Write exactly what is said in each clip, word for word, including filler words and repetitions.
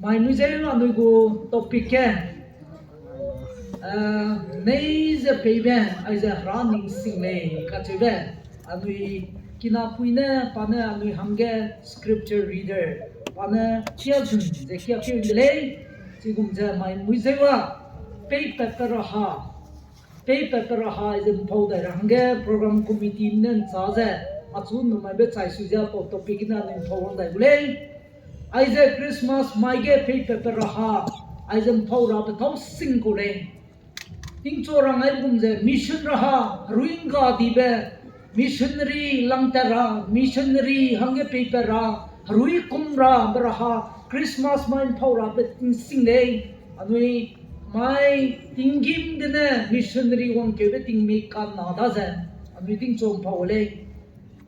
Mai mui zeu anui gu topic ge, eh, nei ze peibe, aize Hera ning sing lei kacheube, anui kinapui ne, pa ne anui hangge scripture reader, pa ne kia zun ze kia keu de lei, chigum ze mai mui zeu a, peipatbe raha, peipatbe raha aize mpau dai ra hangge program committee ne ncha ze, achu numaibe chai sui ze apau topic ne anui mpau wang dai gu lei. Aize Christmas mai ge peipatbe raha, aize mpau rabe tau sing kau lei. Tingchu rang ai gum ze mission raha, herui ngga dibe, missionary langtat ra, missionary hangge peipat ra, herui kum rabe raha, Christmas mai mpau rabe ting sing lei, anui mai tinggîm gene missionary wangkeube tingmik ka'nna daze, anui tingchu mpau lei.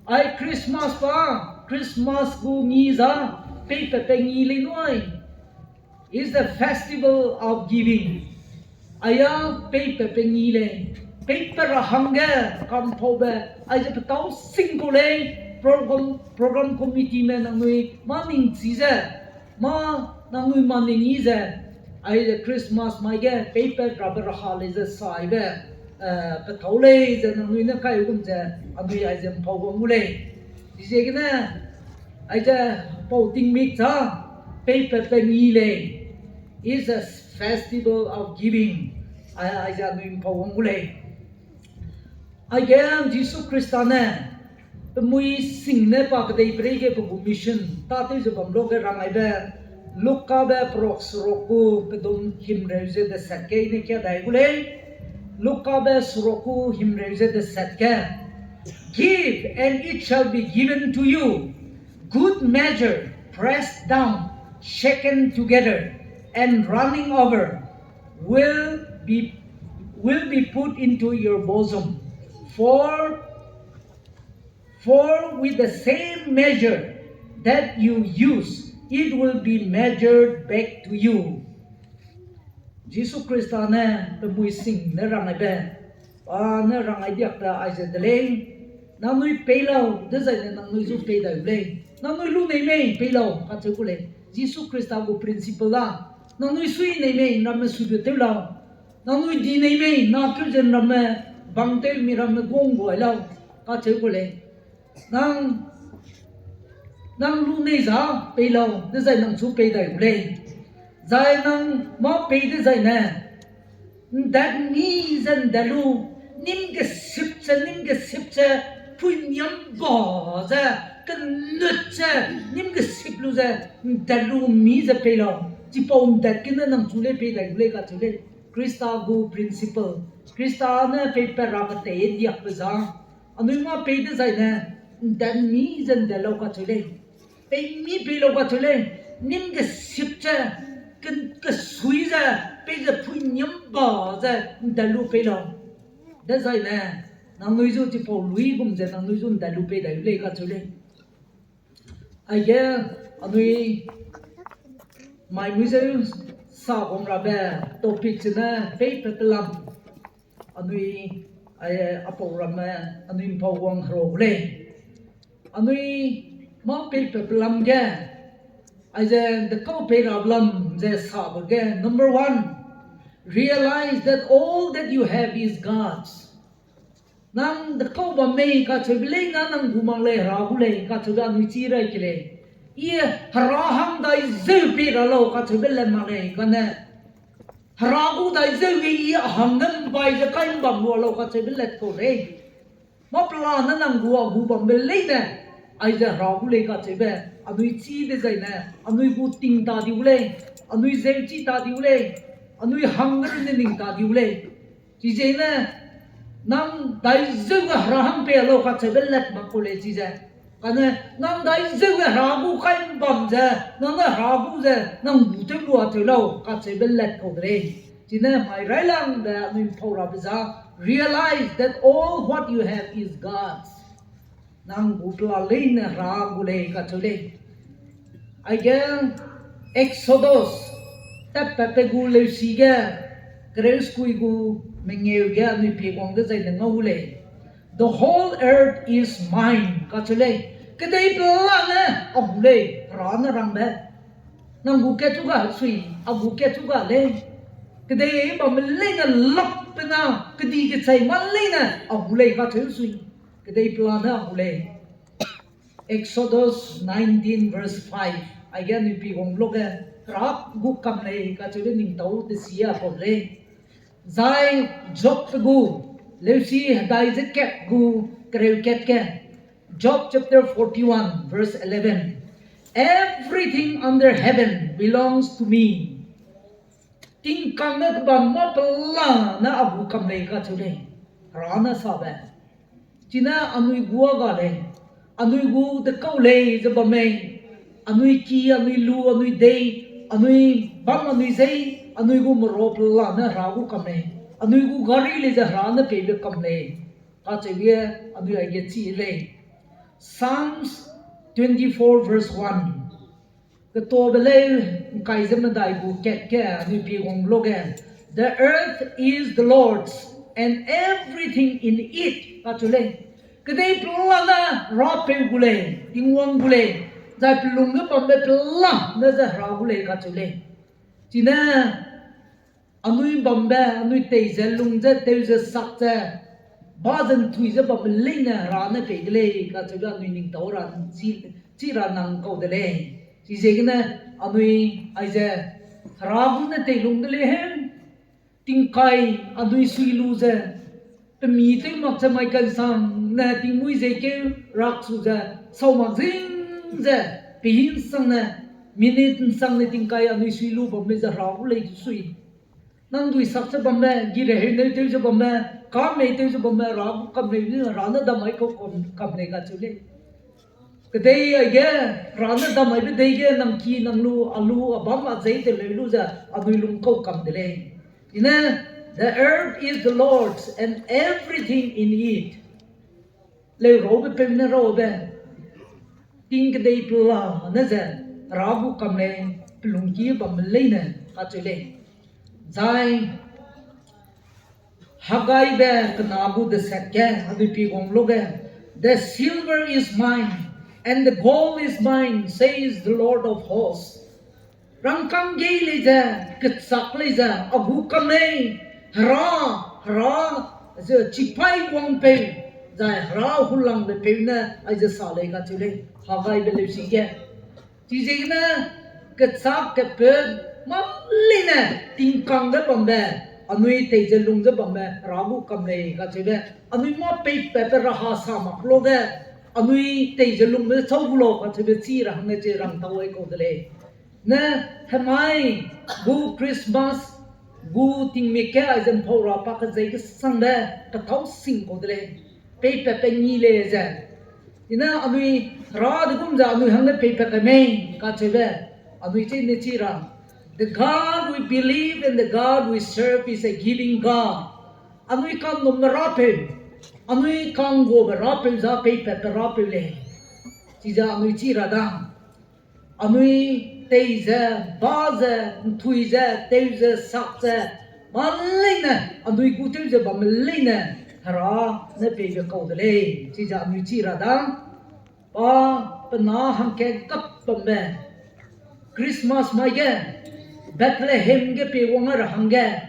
Ai Christmas pa, Christmas gu ngi za, peipatbe ngi lei nui. Is the festival of giving. Aia peipatbe ngi lei, peipat ra hangge kampaube, aize petau sing kau lei, program, program committee me nangnui mâ ningchi ze, mâ nangnui mâ ning yi ze, aize Christmas mai ge peipat rabe raha lei ze saibe, eh, petau lei ze nangnui ne kai gum ze, anui aize mpau wang gu lei. Chiziegene, aize pau tingmik za, peipatbe ngi lei, is a festival of giving. Ai, aize anui mpau wang gu lei. Aige Jisu Khrista ne, pemui sing ne pa kedeiperei ge pe gu mission, tâtew ze bam luge rang aibe, Lukabe perok seruk gu pedum himreu ze deset ge ne kia dai gu lei. Lukabe seruk gu himreu ze deset ge. Give, and it shall be given to you. Good measure, pressed down, shaken together, and running over, will be, will be put into your bosom. For For with the same measure that you use, it will be measured back to you. Jisu Khrista ne pemui sing ne rang aibe, pa ne rang ai diak ta aize de lei, nangnui pei lau, dezaine nangnui zu pei dai gu lei. Nangnui lu nei mei pei lau kacheu gu lei. Jisu Khrista gu principle la, nangnui sui nei mei, ramme sui gu tew lau. Nangnui di nei mei, na keu ze ramme bang tew mi ramme guang gu ai lau, kacheu gu lei. Nang, nang lu nei za pei lau, dezai nang chu pei dai gu lei. Zai nang mâ pei dezaine, ndat mi ze ndat lu, nîm gesip ze, nîm gesip ze, pui niam ba ze, kenut ze, nîm gesip lu ze, ndat lu mi ze pei lau. Chipau ndat gene nang chu lei pei dai gu lei kacheu lei. Khrista gu principle, Khrista ne peipat ra ketei diakbe za, anui mâ pei dezaine, ndat mi ze ndat lau kacheu lei. Pei mi pei lau kacheu lei, nîm gesip ze, ke-, kesui ze, pei ze pui niam ba ze, ndat lu pei lau. Dezaine, nangnui zu chipau lui gum ze nangnui zu ndat lu pei dai gu lei kacheu lei. Aige, anui mai mui zeu sa guang rabe topic zene peipatbe lam. Anui, ai, apau ramme, anui mpau guang herau gu lei. Anui mâ peipatbe lam ge, aize dekau pei rabe lam ze sabe ge, number one, realize that all that you have is God's. Nang dekau bam mei kacheube leine nang gu mak lei, Hera gu lei kacheube anui chi rai ke lei. I Hera hang dai zeu pei ra lau kacheube lat mak lei kane. Hera gu dai zeu ge i a hangge mbai ze kai mbam lua lau kacheube lat kau lei. Mâ pelane nang gu a gu bambe leine, aize Hera gu lei kacheube, anui chi dezaine, anui gu ting ta di gu lei, anui zeu chi ta di gu lei, anui hangge runne ning ta di gu lei. Chize ne, nang dai zeu ge Hera hang pei lau kacheube lat mak kau lei chize. Kane, nang dai zeu ge Hera gu kai mbam ze, nang ne Hera gu ze, nang gu tew lua tew lau kacheube lat kau de lei. Chine mai railangbe anui mpau rabe za, realize that all what you have is God's. Nang gu pela leine Hera gu lei kacheu lei. Aige Exodus, tatpatbe gu leusi ge, kereu sekui gu mengeu ge anui pie guang dezaine ngau gu lei. The whole earth is mine kacheu lei. Kedei pelane a gu lei, Hera ne rangbe. Nang gu kat chu ga sui, a gu kat chu ga lei. Kedei bamme leine lak pe na, kedi kechei ma leine a gu lei kacheu sui. Kedei pela ne a gu lei. Exodus nineteen verse five. Aige anui pi wang luge, Hera gu kam lei kacheube ning tau te si a kau lei. Zai Job pe gu, leusi hedai ze kat gu, kereu kat ge. Job chapter forty-one, verse eleven. Everything under heaven belongs to me. Tingkang ne kebam mâ pela ne a gu kam lei kacheu lei. Hera ne sabe. Chine anui gu a ga lei. Anui gu dekau lei ze bam mei. Anui ki, anui lu, anui dei, anui bam, anui zei, anui gu mera pela ne Hera gu kam lei. Anui gu gari lei ze Hera ne peibe kam lei. Kacheube anui aige chi lei. Psalms twenty-four verse one. Ketobe lei, ngkai ze medai gu kat ge anui pi wang luge, The earth is the Lord's and everything in it, kacheu lei. Kedei pela ne Rapeu gu lei, Tingwang gu lei, zai pelung ge bambe pela ne ze Hera gu lei kacheu lei. Chine anui bambe, anui tei ze, lung ze, tew ze, sak ze, ba ze, nthui ze bambe leine Hera ne pei de lei kacheube anui ning tau ra, chi, chi ra nang kau de lei. Chiziegene anui aize Hera gu ne teilung de lei he. Tingkai anui sui lu ze, pemi tew mak ze mai kansang ne tingmui zeikeu rak su ze, sau mak zing ze, pehi nsang ne, minute nsang ne tingkai anui sui lu bambe ze Hera gu lei du sui. Nang dui sak ze bambe, gi reheu neu tew ze bambe, ka mei tew ze bambe, Hera gu kam lei, Hera ne dam mai kau kam, kam lei kacheu lei. Kedei aige, Hera ne dam maibe dei ge, nang ki, nang lu, a lu, a bam, a zei te leu lu ze, anui lung kau kam de lei. Ine, The earth is the Lord's and everything in it. Leu raube peu ne raube. Ting kedei pela ne ze, Hera gu kam lei, pelungki bamme leine, kacheu lei. Zai, Haggaibe pe na gu deset ge, anui pi wang luge, The silver is mine, and the gold is mine, says the Lord of hosts. Rangkâng gei lei ze, kechak lei ze, a gu kam lei, Hera, Hera, ze chipai wangpeu, zai Hera hulangbe peu ne, aize sa lei kacheu lei, Haggaibe leusi ge. Chiziegene kechak kepeu mâ leine tingkang ge bambe, anui tei ze lung ze bambe Hera gu kam lei kacheube, anui mâ peipatbe raha sa mak luge, anui tei ze lungbe chau gu lau kacheube chi ra hangge chi rang tau ai kau de lei. Ne hemai gu Christmas gu tingmik ge aize mpau ra pa kezei kesangbe petâu sing kau de lei. Peipatbe ngi lei ze. Ine anui Hera de gum ze anui hangge peipat kai mei kacheube, anui chi ne chi ra. The God we believe and the God we serve is a giving God. Anui kangnumme Rapeu, anui kangguabe Rapeu za peipatbe Rapeu lei. Chize anui chi ra da. Anui tei ze, ba ze, nthui ze, tew ze, sak ze, mâ leine, anui gu tew ze bamme leine, Hera ne peibe kau de lei, chize anui chi ra da. Pa, pe na hangkat gap bambe, Christmas mai ge, Bethlehem ge pie wang ra hangge,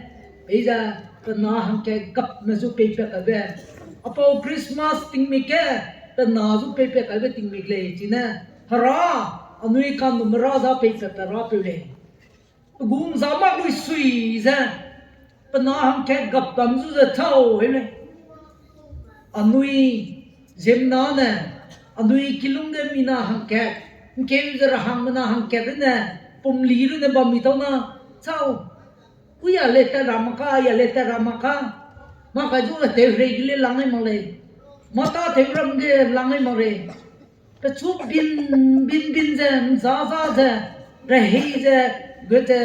peize pe na hangkat gapme zu peipat kaibe, apau Christmas tingmik ge, pe na zu peipat kaibe tingmik lei chine, Hera, anui kangnumme Hera za peipatbe Rapeu lei. Pe gu ’nza mak lui sui ze, pe na hangkat gap bam zu ze tâu heu lei. Anui ziemmena ne, anui kilûng ge mina hangkat, ’ngkeu ze ra hangme na hangkat runne, pumli runne bam mi tau na, chau. Ui a le tat ra mak ka, a le tat ra mak ka. Mâ kai zu tew rei ge le lang ai mak lei. Mâ tâtew ram ge lang ai mak rei. Pechu bin, bin, bin ze, ’nza za ze, rehei ze, gu ze,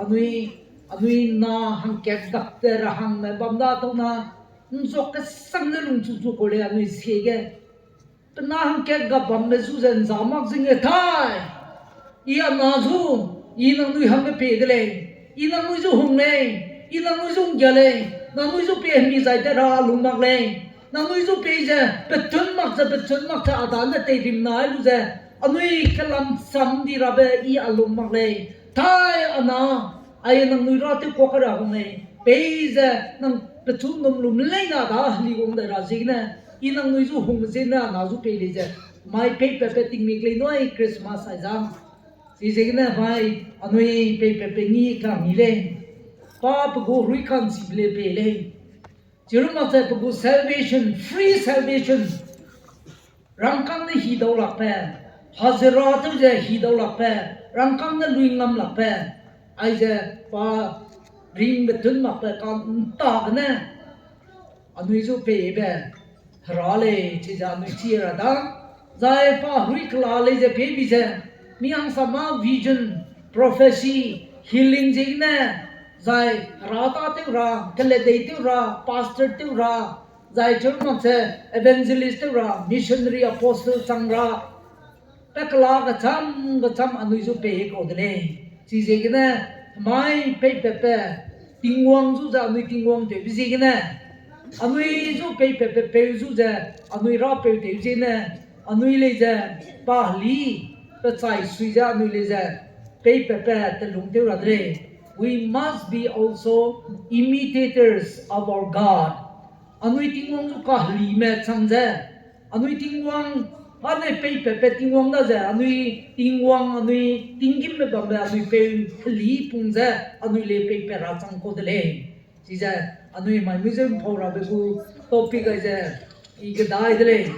anui, anui na hangkat gap ze ra hangme bam da tau na, ’nzua kesang ze lungchu chu kau lei anui sie ge. Pe na hangkat gap bambe zu ze ’nza mak zing ge tai. I a na zu, I nangnui hangge pie de lei. I nangnui zu hung lei. I nangnui zu ’nggia lei. Nangnui zu pie hemi zai tat ra lung mak lei. Nangnui zu pie ze, petun mak ze, petun mak ze, a da ne teirimna ai lu ze, Anui kelam cham di rabe I a lung mak lei. Tai a na, ai nangnui ra tew kuak ra hung lei. Peize nang pechu num lum leina da heli wang dai ra ziegene, I nangnui zu hung ziegene a na zu pei lei ze, mai peipatbe tingmik lei nui Christmas aiza. Chiziegene mai anui peipatbe ngî ka'ngî lei. Pa pe gu herui ka'nchibe le pei lei. Chirumak ze pe gu salvation, free salvation. Rangkâng ne hi dau lakbe, hazira tew ze hi dau lakbe, rangkâng ne lui ngam lakbe, aize pa ringbe tun makbe ka nta gene, anui zu peibe hera lei, chize anui chi ra da. Zai pa herui kela lei ze pei bi ze, mi hangsama vision, prophecy, healing ziegene, zai hera tâtew ra, keledei tew ra, pastor tew ra, zai chirumak ze evangelist tew ra, missionary, apostle chang ra, pe kela kecham kecham anui zu pei kau de lei. Chiziegene, mai peipatbe, Tingwang zu ze anui Tingwang tewbe ziegene, anui zu peipatbe peu zu ze, anui rapeu tewbe ziegene, anui lei ze, pa heli, pe chai sui ze anui lei ze, peipatbe telung tew ra de lei. We must be also imitators of our God. Anui Tingwang zu kahelime chang ze, anui Tingwang, pa ne peipatbe Tingwang da ze, anui Tingwang, anui tinggîmbe bambe, anui peu heli pung ze, anui lei peipat ra chang kau de lei. Chize, anui mai mui ze mpau rabe gu topic ai ze, I kedai de lei.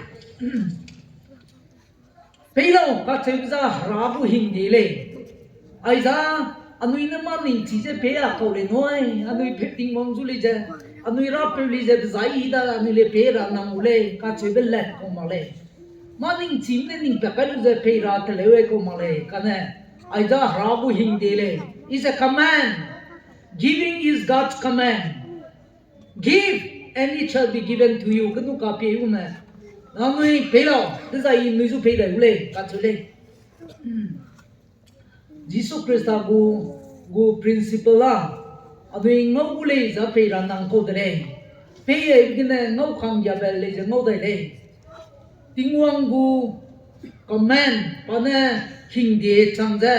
Pei lau, kacheube za hera gu hingde lei. Aiza, anui ne mâ ningchi ze pei a kau lei nui, anui pe Tingwang zu lei ze, anui rapeu lei ze, dezai I da anui lei pei ra nang gu lei, kacheube lat kau mak lei. Mâ ningchime ne ning pat kai lu ze pei ra teleu e kau mak lei, kane, aiza hera gu hingde lei. It's a command. Giving is God's command. Give, and it shall be given to you. Kenu kapie gu me. Nangnui pei lau, dezai I nui zu pei dai gu lei, kacheu lei. Jisu Khrista gu, gu principle a, anui ngau gu lei za pei ra nang kau de lei. Pei e gene ngau kanggiabe lei ze ngau dai lei. Tingwang gu command, pa ne hingde chang ze,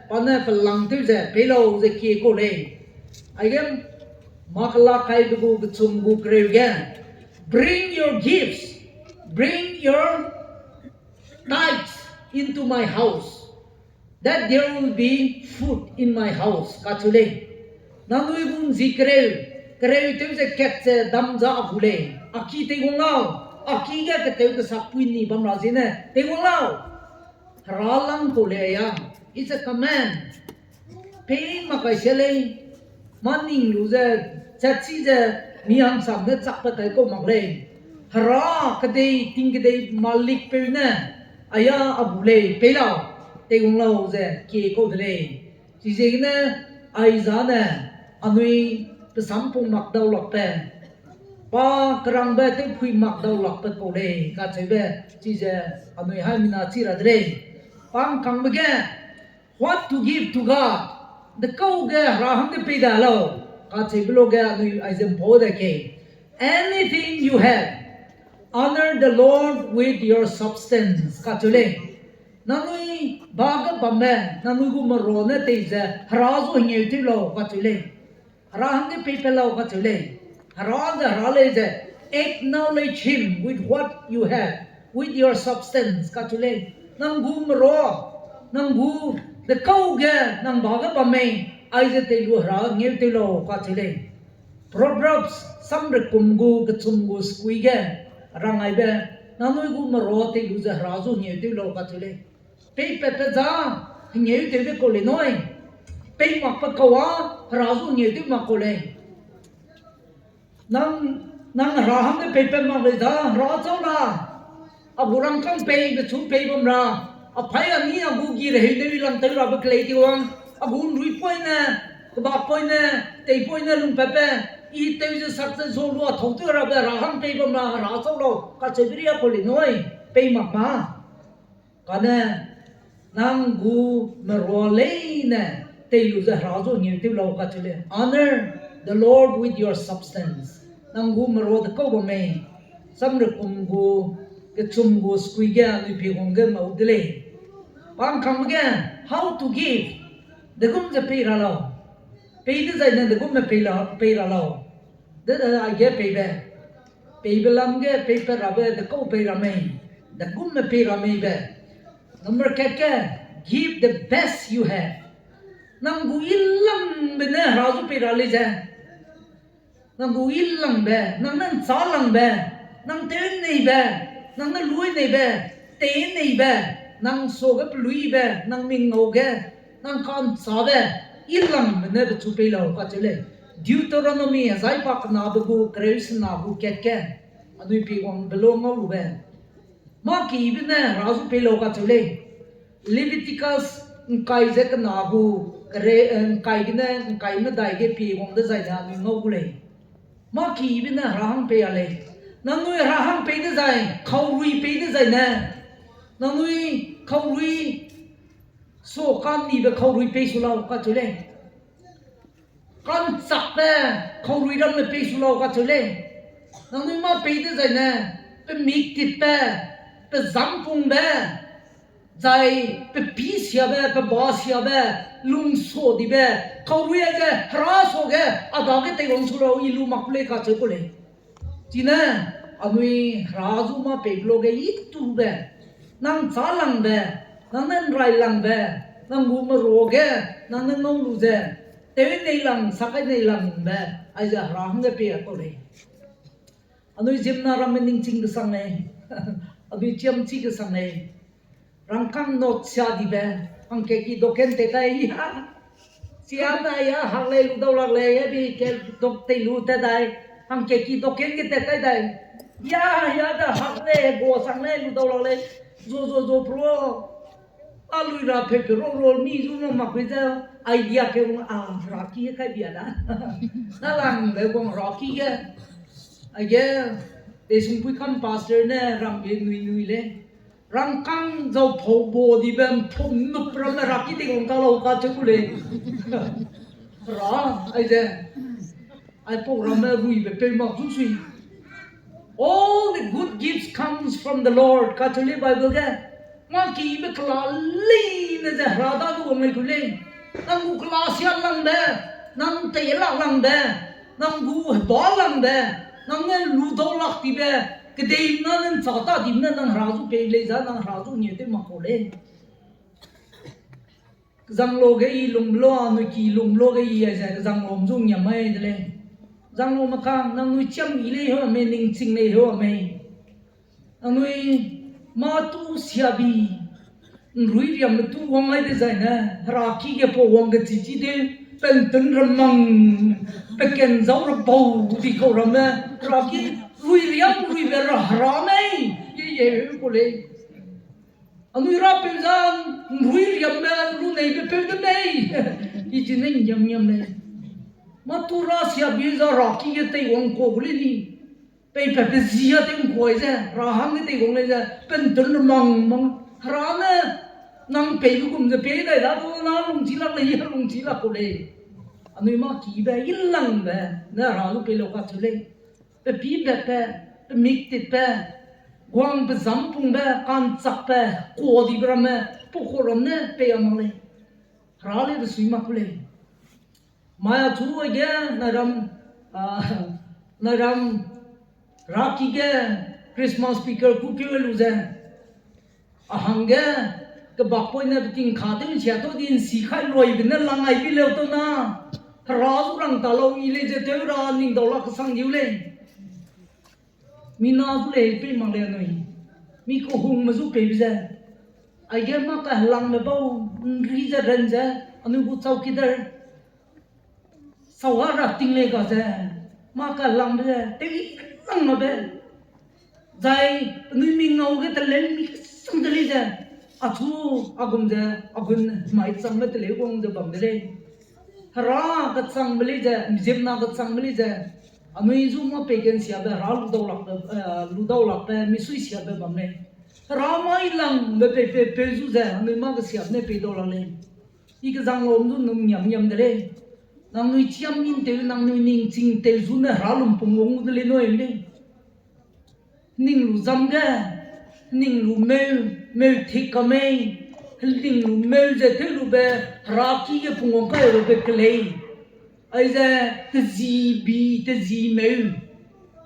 pa ne pelang tew ze, pei lau ze kie kau lei. Aige, Makala kaibe gu kechum gu kereu ge, bring your gifts, bring your tithes into my house, that there will be food in my house, kacheu lei. Nangnui gu nzi kereu, kereu tew ze kat ze dam za a gu lei. A ki teiwang lau, a ki ge ketew kesak pui ni bam ra ziene teiwang lau. Hera lang kau lei a, it's a command. Pei mak kai se lei, mâ ning lu ze, chatchi ze, mi hangsam ne chak pat kai kau mak lei. Hera kedei, ting kedei malikpeu ne, aia a gu lei, pei lau, teiwang lau ze kie kau de lei. Chiziegene, aiza ne, anui pesampung mak dau lakbe, pa kerangbe tewphui mak dau lakbe kau lei, kacheube, chize anui haimina chi ra de lei. Pa ngkangbe ge, what to give to God? Dekau ge Hera hangge pei da lau, kacheube lo ge anui aize mpau da ke. Anything you have, honor the Lord with your substance, kacheu lei. Nangnui ba ge bamme, nangnui gu merua ne tei ze Hera zu hengeu tew lau, kacheu lei. Hera hangge peipat lau, kacheu lei. Hera ze Hera lei ze, acknowledge him with what you have, with your substance, kacheu lei. Nang gu merua, nang gu dekau ge nang ba ge bam mei, aize tei lu Hera ngeu tew lau, kacheu lei. Proverbs samrekum gu kechum gu sekui ge rang aibe, nangnui gu merua tei lu ze Hera zu ngeu tew lau, kacheu lei. Peipatbe za hengeu tewbe kau lei nui. Pei makbe kau â Hera zu ngeu tew mak kau lei. Nang, nang Hera hangge peipat mak lei za, Hera chau la. A gu rangkâng pei, pechu pei bam ra. A pai a ni a gu gi rehei tew i lang tew rabe kelei teiwang. A gu nruipoine, kebakpoine, teipoine lungpatbe. I tew ze sak ze zu lu a thau tew rabe Hera hang pei bam ra, Hera chau lau, kacheube ria kau lei nui. Pei mak ma. Kane, nang gu merua leine tei lu ze Hera zu ngeu tew lau, kacheu lei. Honor the Lord with your substance. Nang gu merua dekau bam mei. Samrekum gu kechum gu sekui ge anui pi wang ge mau de lei. Pangkangbe ge, how to give. Degum ze pei ra lau. Pei dezaine degumme pei la, pei ra lau. De, eh, aige peibe. Peibe lam ge peipat rabe dekau pei ra mei. Degumme pei ra mei be. Number kat ge, give the best you have. Nang gu ilangbe ne hera zu pei ra lei ze. Nang gu ilangbe, nang ne nchâlangbe, nang tew neibe, nang ne lui neibe, tei neibe, nang suage peluibe, nang mingau ge, nang ka'nchâbe, ilangbe ne pechu pei lau kacheu lei. Deuteronomy, zai pa kenabe gu, kereu sena gu kat ge, anui pi wangbe lo ngau lube. Mâ kibe ne hera zu pei lau kacheu lei. Leviticus ngkai ze kena gu, kere, eh, ngkai gene ngkai medai ge pie wang dezaine anui ngau gu lei. Mâ kibe ne hera hang pei a lei. Nangnui hera hang pei dezai, kaurui pei dezaine. Nangnui kaurui, so ka'nnibe kaurui pei su lau kacheu lei. Ka'nchakbe, kaurui ramme pei su lau kacheu lei. Nangnui mâ pei dezaine, pe mik titbe, pe zampungbe, zai pe pî siabe, pe ba siabe, lungsadibe, kaurui aize hera suage, a dage teiwang su lau i lu mak lei kacheu ku lei. Chine, anui hera zu mâ peibe lo ge i tube, nang châlangbe, nang ne nrailangbe, nang gu meruage, nang ne ngau lu ze, tew neilang, sakai neilangbe, aize hera hangge pei a kau lei. Anui ziemmena ramme ningching kesang lei, anui chiamchi kesang lei. Rangkâng note sia dibe, hangkeki doken tei kai ya. Sia na ya, hak lei lu dau lak lei, ya bi ke dok tei lu tat dai, hangkeki doken ge tat kai dai. Ya, ya da hak lei, go sang lei, lu dau lak lei. Zo, zo, zo, pro. A lui ra pe pe ro ro mi zu ma mak pe ze idea ke wang a raki kai bia da. Na lang de wang raki ge. Aige, Teisungpui kam pastor ne ram ge nui nui lei. Rangkâng zau pau bo dibe mpum nup ramme raki teiwang ta lau kacheu ku lei. Ra, aize. Aipau ramme ruibe peu mak zu sui. All the good gifts comes from the Lord kacheu lei Bible ge. Mâ kibe kela leine ze hera dage wang lei ku lei. Nang gu kela sia langbe, nang tei lak langbe, nang gu heba langbe, nang ne lu dau lak tibe, kedeimena ne nchâ ta dime ne nang hera zu pei lei za nang hera zu nie tew mak kau lei. Kezang lo ge i lungme lo, anui ki lungme lo ge i aize kezang lo mzung niam mai de lei. Kezang lo mekang, nangnui chiam i lei heu a mei, ningching lei heu a mei. Nangnui mâ tu siabi, nruiriamme tu wang ai dezaine, heraki ge pau wang ge chichi de, pentun remang, pe ken zau rebau di kau ramme, heraki ruiriam ruibe ra hera mei, ye ye heu ku lei. Anui rapeu za, nruiriamme, luneibe peu de mei. I chi ne ngiam ngiam lei. Mâ tu ra siabi za heraki ge teiwang kau gu lei ni. Peipat pe zia tew nkuai ze, hera hangge teiwang lei ze, pentun remang mang. Hera ne, nang peibe gum ze pei dai da, du na lungchi lak lei, lungchi lak kau lei. Anui mâ kibe, ilangbe, ne hera lu pei lau kacheu lei. Pe pî mbatbe, pe mik titbe, guang pe zampungbe, ka'nchakbe, kadibe ramme, pe kau ram ne pei a mak lei. Hera lei be sui mak ku lei. Mai achu aige, nairam, ah, nairam, heraki ge, Christmas speaker ku keu lu ze. A hangge, kebakpoine peting ka tew nsia tau di nsi kai luibe ne lang ai bi leu tau na. Hera zu rang ta lau i lei ze tew ra ning dau lak kesang diu lei. Mi na zu lei pei mak lei anui. Mi kehungme zu peibe ze. Aige mâ kahelangme bau, nri ze ren ze, anui gu chowkidar. Sau a ra ting lei ga ze, mâ kalangbe ze, tew i langbe. Zai, penui mi ngau ge teleu mi kesang de lei ze, achu, a gum ze, a gun mai changbe teleu wang ze bam de lei. Hera kechangbe lei ze, ziemmena kechangbe lei ze, anui zu mâ pei kensiabe, hera lu dau lakbe, eh, lu dau lakbe, misui siabe bam lei. Hera mâ i langbe pei, pei, peu zu ze, anui mâ kesiabe ne pei dau lak lei. I kezang lom zu num ngiam ngiam de lei. Nangnui chiam min tew, nangnui ningching tew zu ne hera lumpung wang gu de lei nui lei. Ning lu zam ge, ning lu meu, meu thik ka mei, Heling lu meu ze tew lube, Hera ki ge pungwang kai lube kelei. Aize, tezi bi, tezi meu.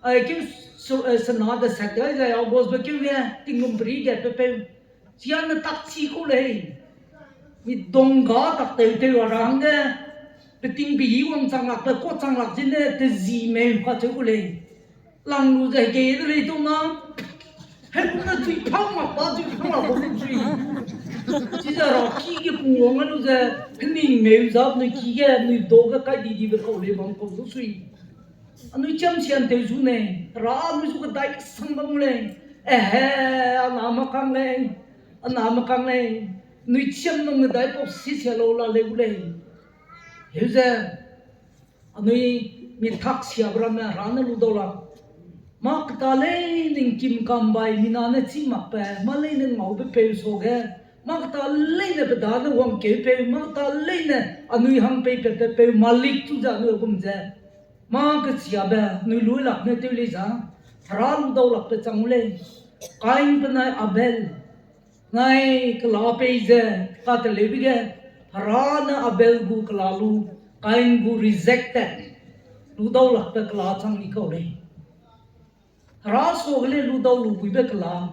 Ai keu su-, eh, sena de sat de, aize, August be keu ge, tinggum peri ge pepeu. Chia ne tak chi ku lei. Mi dongga tak tew tew a ra hangge, peting pei wangchang lak, pe kuachang lak zene tezi meu kacheu ku lei. Lang lu ze hegei de lei tau na, helu ne tui phang mak ba, tui phang mak ba lu sui. Chize ra ki ge pungwang a lu ze, hening meu zap nui ki ge, nui dau ge kai di dibe kau lei bam kau lu sui. Anui chiam sian tew zu nei, Hera anui zu kedai sang bam gu lei. Ehe, a na makang lei, a na makang lei, nui chiam nung ne dai pau si sia lau la lei gu lei. Heu ze, anui mi tak siabe ramme Hera ne lu dau lak. Mâ keta leine ngkim kambai mina ne chî makbe, mâ leine ngaube peu suage, mâ keta leine pe dane wangkeupeu, mâ keta leine anui hang peipatbe peu malik chu ze anui gum ze, mâ kesiabe anui lui lak ne tew lei za, Hera lu dau lakbe chang gu lei. Kain benai Abel, nai kela pei ze kateleube ge, Hera ne Abel gu kela lu, Kain gu rejected, lu dau lakbe kela chang di kau lei. Hera suage lei lu dau lu buibe kela,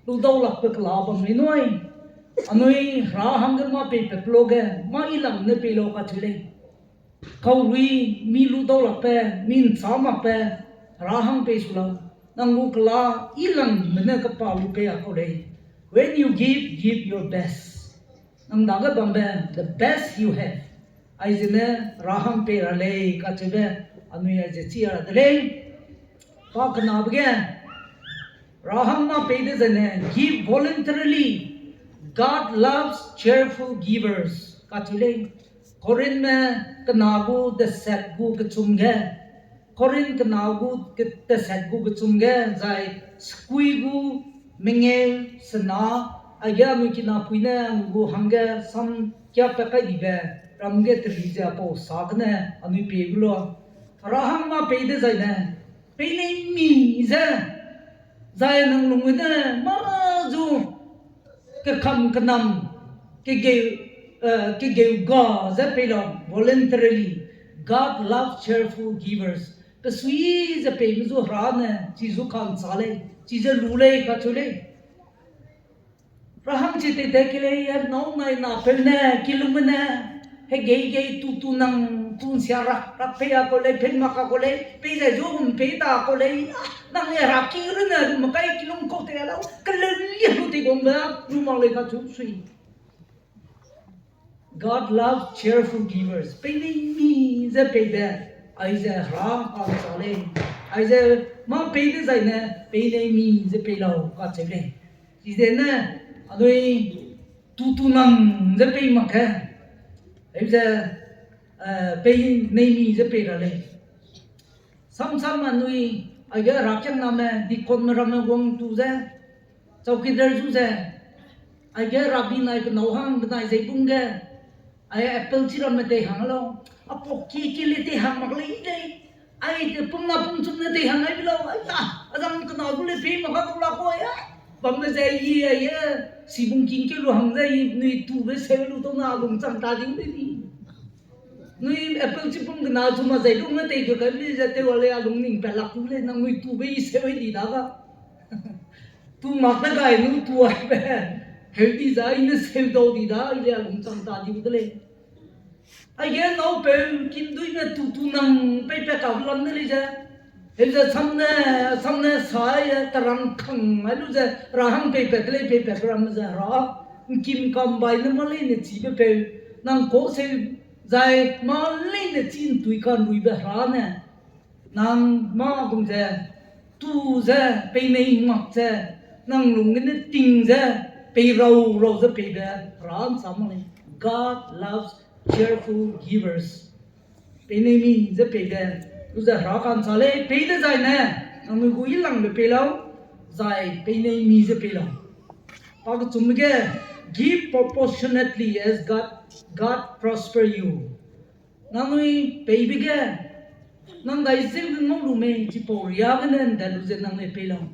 lu dau lakbe kela bam lei nui. Anui Hera hangge mâ peipat pe lo ge, mâ i lam ne pei lau kacheu lei. Kaurui mi lu dau lakbe, mi nchâ makbe, Hera hang pei su lau. Nang gu kela i lambe ne kepa lu pei a kau lei. When you give, give your best. Nang dage bambe, the best you have. Aizene Hera hang pei ra lei kacheube, anui aize chi ra de lei. Pa kenabe ge, Hera hang mâ pei dezaine, give voluntarily. God loves cheerful givers kacheu lei. Korinthme kena gu deset gu kechum ge, Korinth kena gu ke-, deset gu kechum ge, zai sekui gu mengeu sena, aige anui kinapui ne anui gu hangge sam kiapat kai dibe, ram ge teri ze apau sa gene anui pie gu la. Hera hang mâ pei dezaine, peinei mi ze, zai nang lung gene mâ zu kekam kenam, kegeu, eh, kegeu ga ze pei lau, voluntarily. God loves cheerful givers. Pesui ze peime zu Hera ne, chi zu ka'nchâ lei, chi ze lu lei kacheu lei. Hera hang chi tei te ke lei, e nâu nai napeu ne, kilungme ne, hegei gei tu tu nang, tu nsia rak rak pei a kau lei, pei mak a kau lei, pei zai zu gum pei ta kau lei, a, nang e Hera ki runne, gum kai kilung kau tei a lau, keleu lia lu tei gumbe, lu mak lei kacheu sui. God loves cheerful givers. Peinei mi ze peibe, aize Hera ka'nchâ lei. Aize mâ pei dezaine, peinei mi ze pei lau kacheu lei. Chizene, anui tu tu nang ze pei mak ge, aize, eh, peinei mi ze pei ra lei. Samsam anui, aige Herakiangname, deaconme ramme wang tu ze, chowkidar zu ze, aige Rabi nai penâu hang benai zeibung ge, ai apple chi ramme tei hang lau, apau ki ki le tei hang mak lei lei, ai te pum na pum chum ne tei hang ai be lau, ai a, azang kena gu le pei mak ka kau la kau a, bambe ze i, aige, sibung king keu lu hang ze i, nui tube seu lu tau na lung chang ta di u de di. Nui apple chipum kena chu ma zai lung ne tei du kai le ze tew a lei a lung ning pat lak tu lei nang nui tube i seu di da ga. Tu mak ne gai nu tu aibe. Heu di za i ne seu dau di da i le a lung chang ta di u de lei. Aige nâu peu kinduime tu tu nang peipat ka lam ne lei ze. Heu ze sam ne, sam ne sai, tarang kang ai lu ze, Hera hang peipat de lei, peipat ramme ze Hera. Ngkim kambai ne mâ leine chibe peu, nang kau seu zai mâ leine chi ntui kanruibe Hera ne. Nang mâ gum ze, tu ze, peinei mak ze, nang lung gene ting ze, pei rau rau ze peibe Hera nsa mak lei. God loves cheerful givers. Peinei mi ze peibe, lu ze Hera ka'nchâ lei, pei dezaine, nangnui gu i langbe pei lau, zai peinei mi ze pei lau. Pa kechumbe ge, give proportionately as God, God prosper you. Nangnui peibe ge, nang dai zeu ge ngau lu mei, chipau riâ gene nda lu ze nangnui pei lau.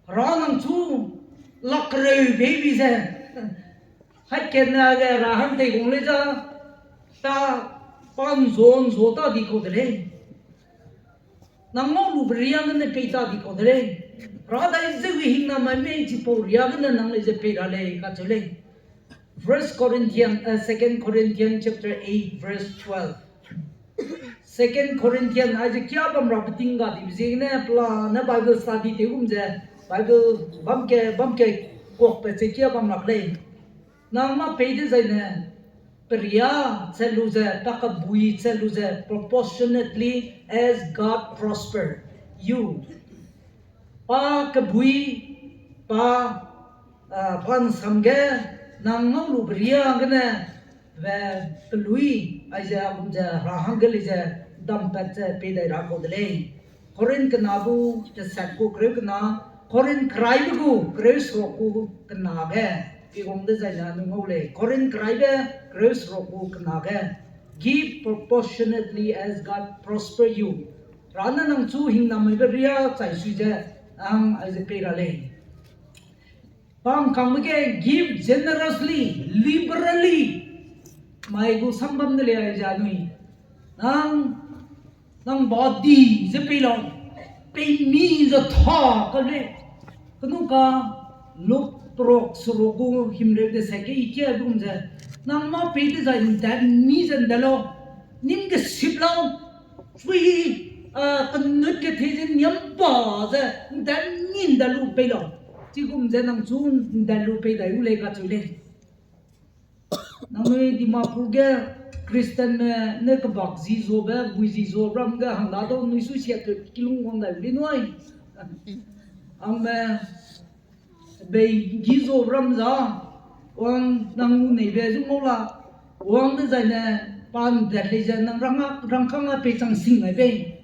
Hera nang chu lak kereu pei bi ze, Hai kena ge ra hang tei gung lei za, ta pan zon zo ta di kau de lei. Nang ngau lu beria gene pei ta di kau de lei. Ra dai zeu hingnamai mei chipau ria gene nang lei ze pei ra lei kacheu lei. First Corinthian, uh, Second Corinthian chapter eight, verse twelve. Second Corinthian, aize kia bam ra peting ga dibe ziegene pela ne Bible study tew gum ze, Bible bam ke, bam ke kuakbe ze kia bam ra lei. Nang mâ pei dezaine, peria chat lu ze, pa kebui chat lu ze, proportionately as God prosper you. Pa kebui, pa, ah, pa nsam ge, nang ngau lu beria gene, be pelui, aize a gum ze ra hangge lei ze, dampat ze pei dai ra kau de lei. Corinth kena bu, tesat gu kereu kena, Corinth keraibe gu kereu seruk gu kena ge, pi wang dezaine anui ngau lei. Corinth keraibe kereu seruk gu kena ge, Give proportionately as God prosper you. Ra ne nang chu hingnamaibe ria chai sui ze, ang aize pei ra lei. Pa ngkangbe ge give generously, liberally. Mai gu sam bam de lei aize anui. Nang, nang ba di ze pei lau. Pei mi ze ta ka lei. Kenu ka Luk peruk seruk gu himreu desat ge i kia gum ze, nang mâ pei dezai ndat mi ze ndat lau. Nim kesip lau. Sui, a, kenut kethei ze niam ba ze, ndat mi ndat lu pei lau. Chigum ze nang chu ndat lu pei dai u lei kacheu lei. Nangnui Dimapur ge Christianme ne kebak zi zobe, bui zi zo ram ge hangda dau nui su siat te kilung wang dai u lei nui. Angme bei gi zo ram za, wang nang neibe zu ngau la, wang dezaine pa ndat lei ze nang rang, rangkâng a pei chang sing ai bei.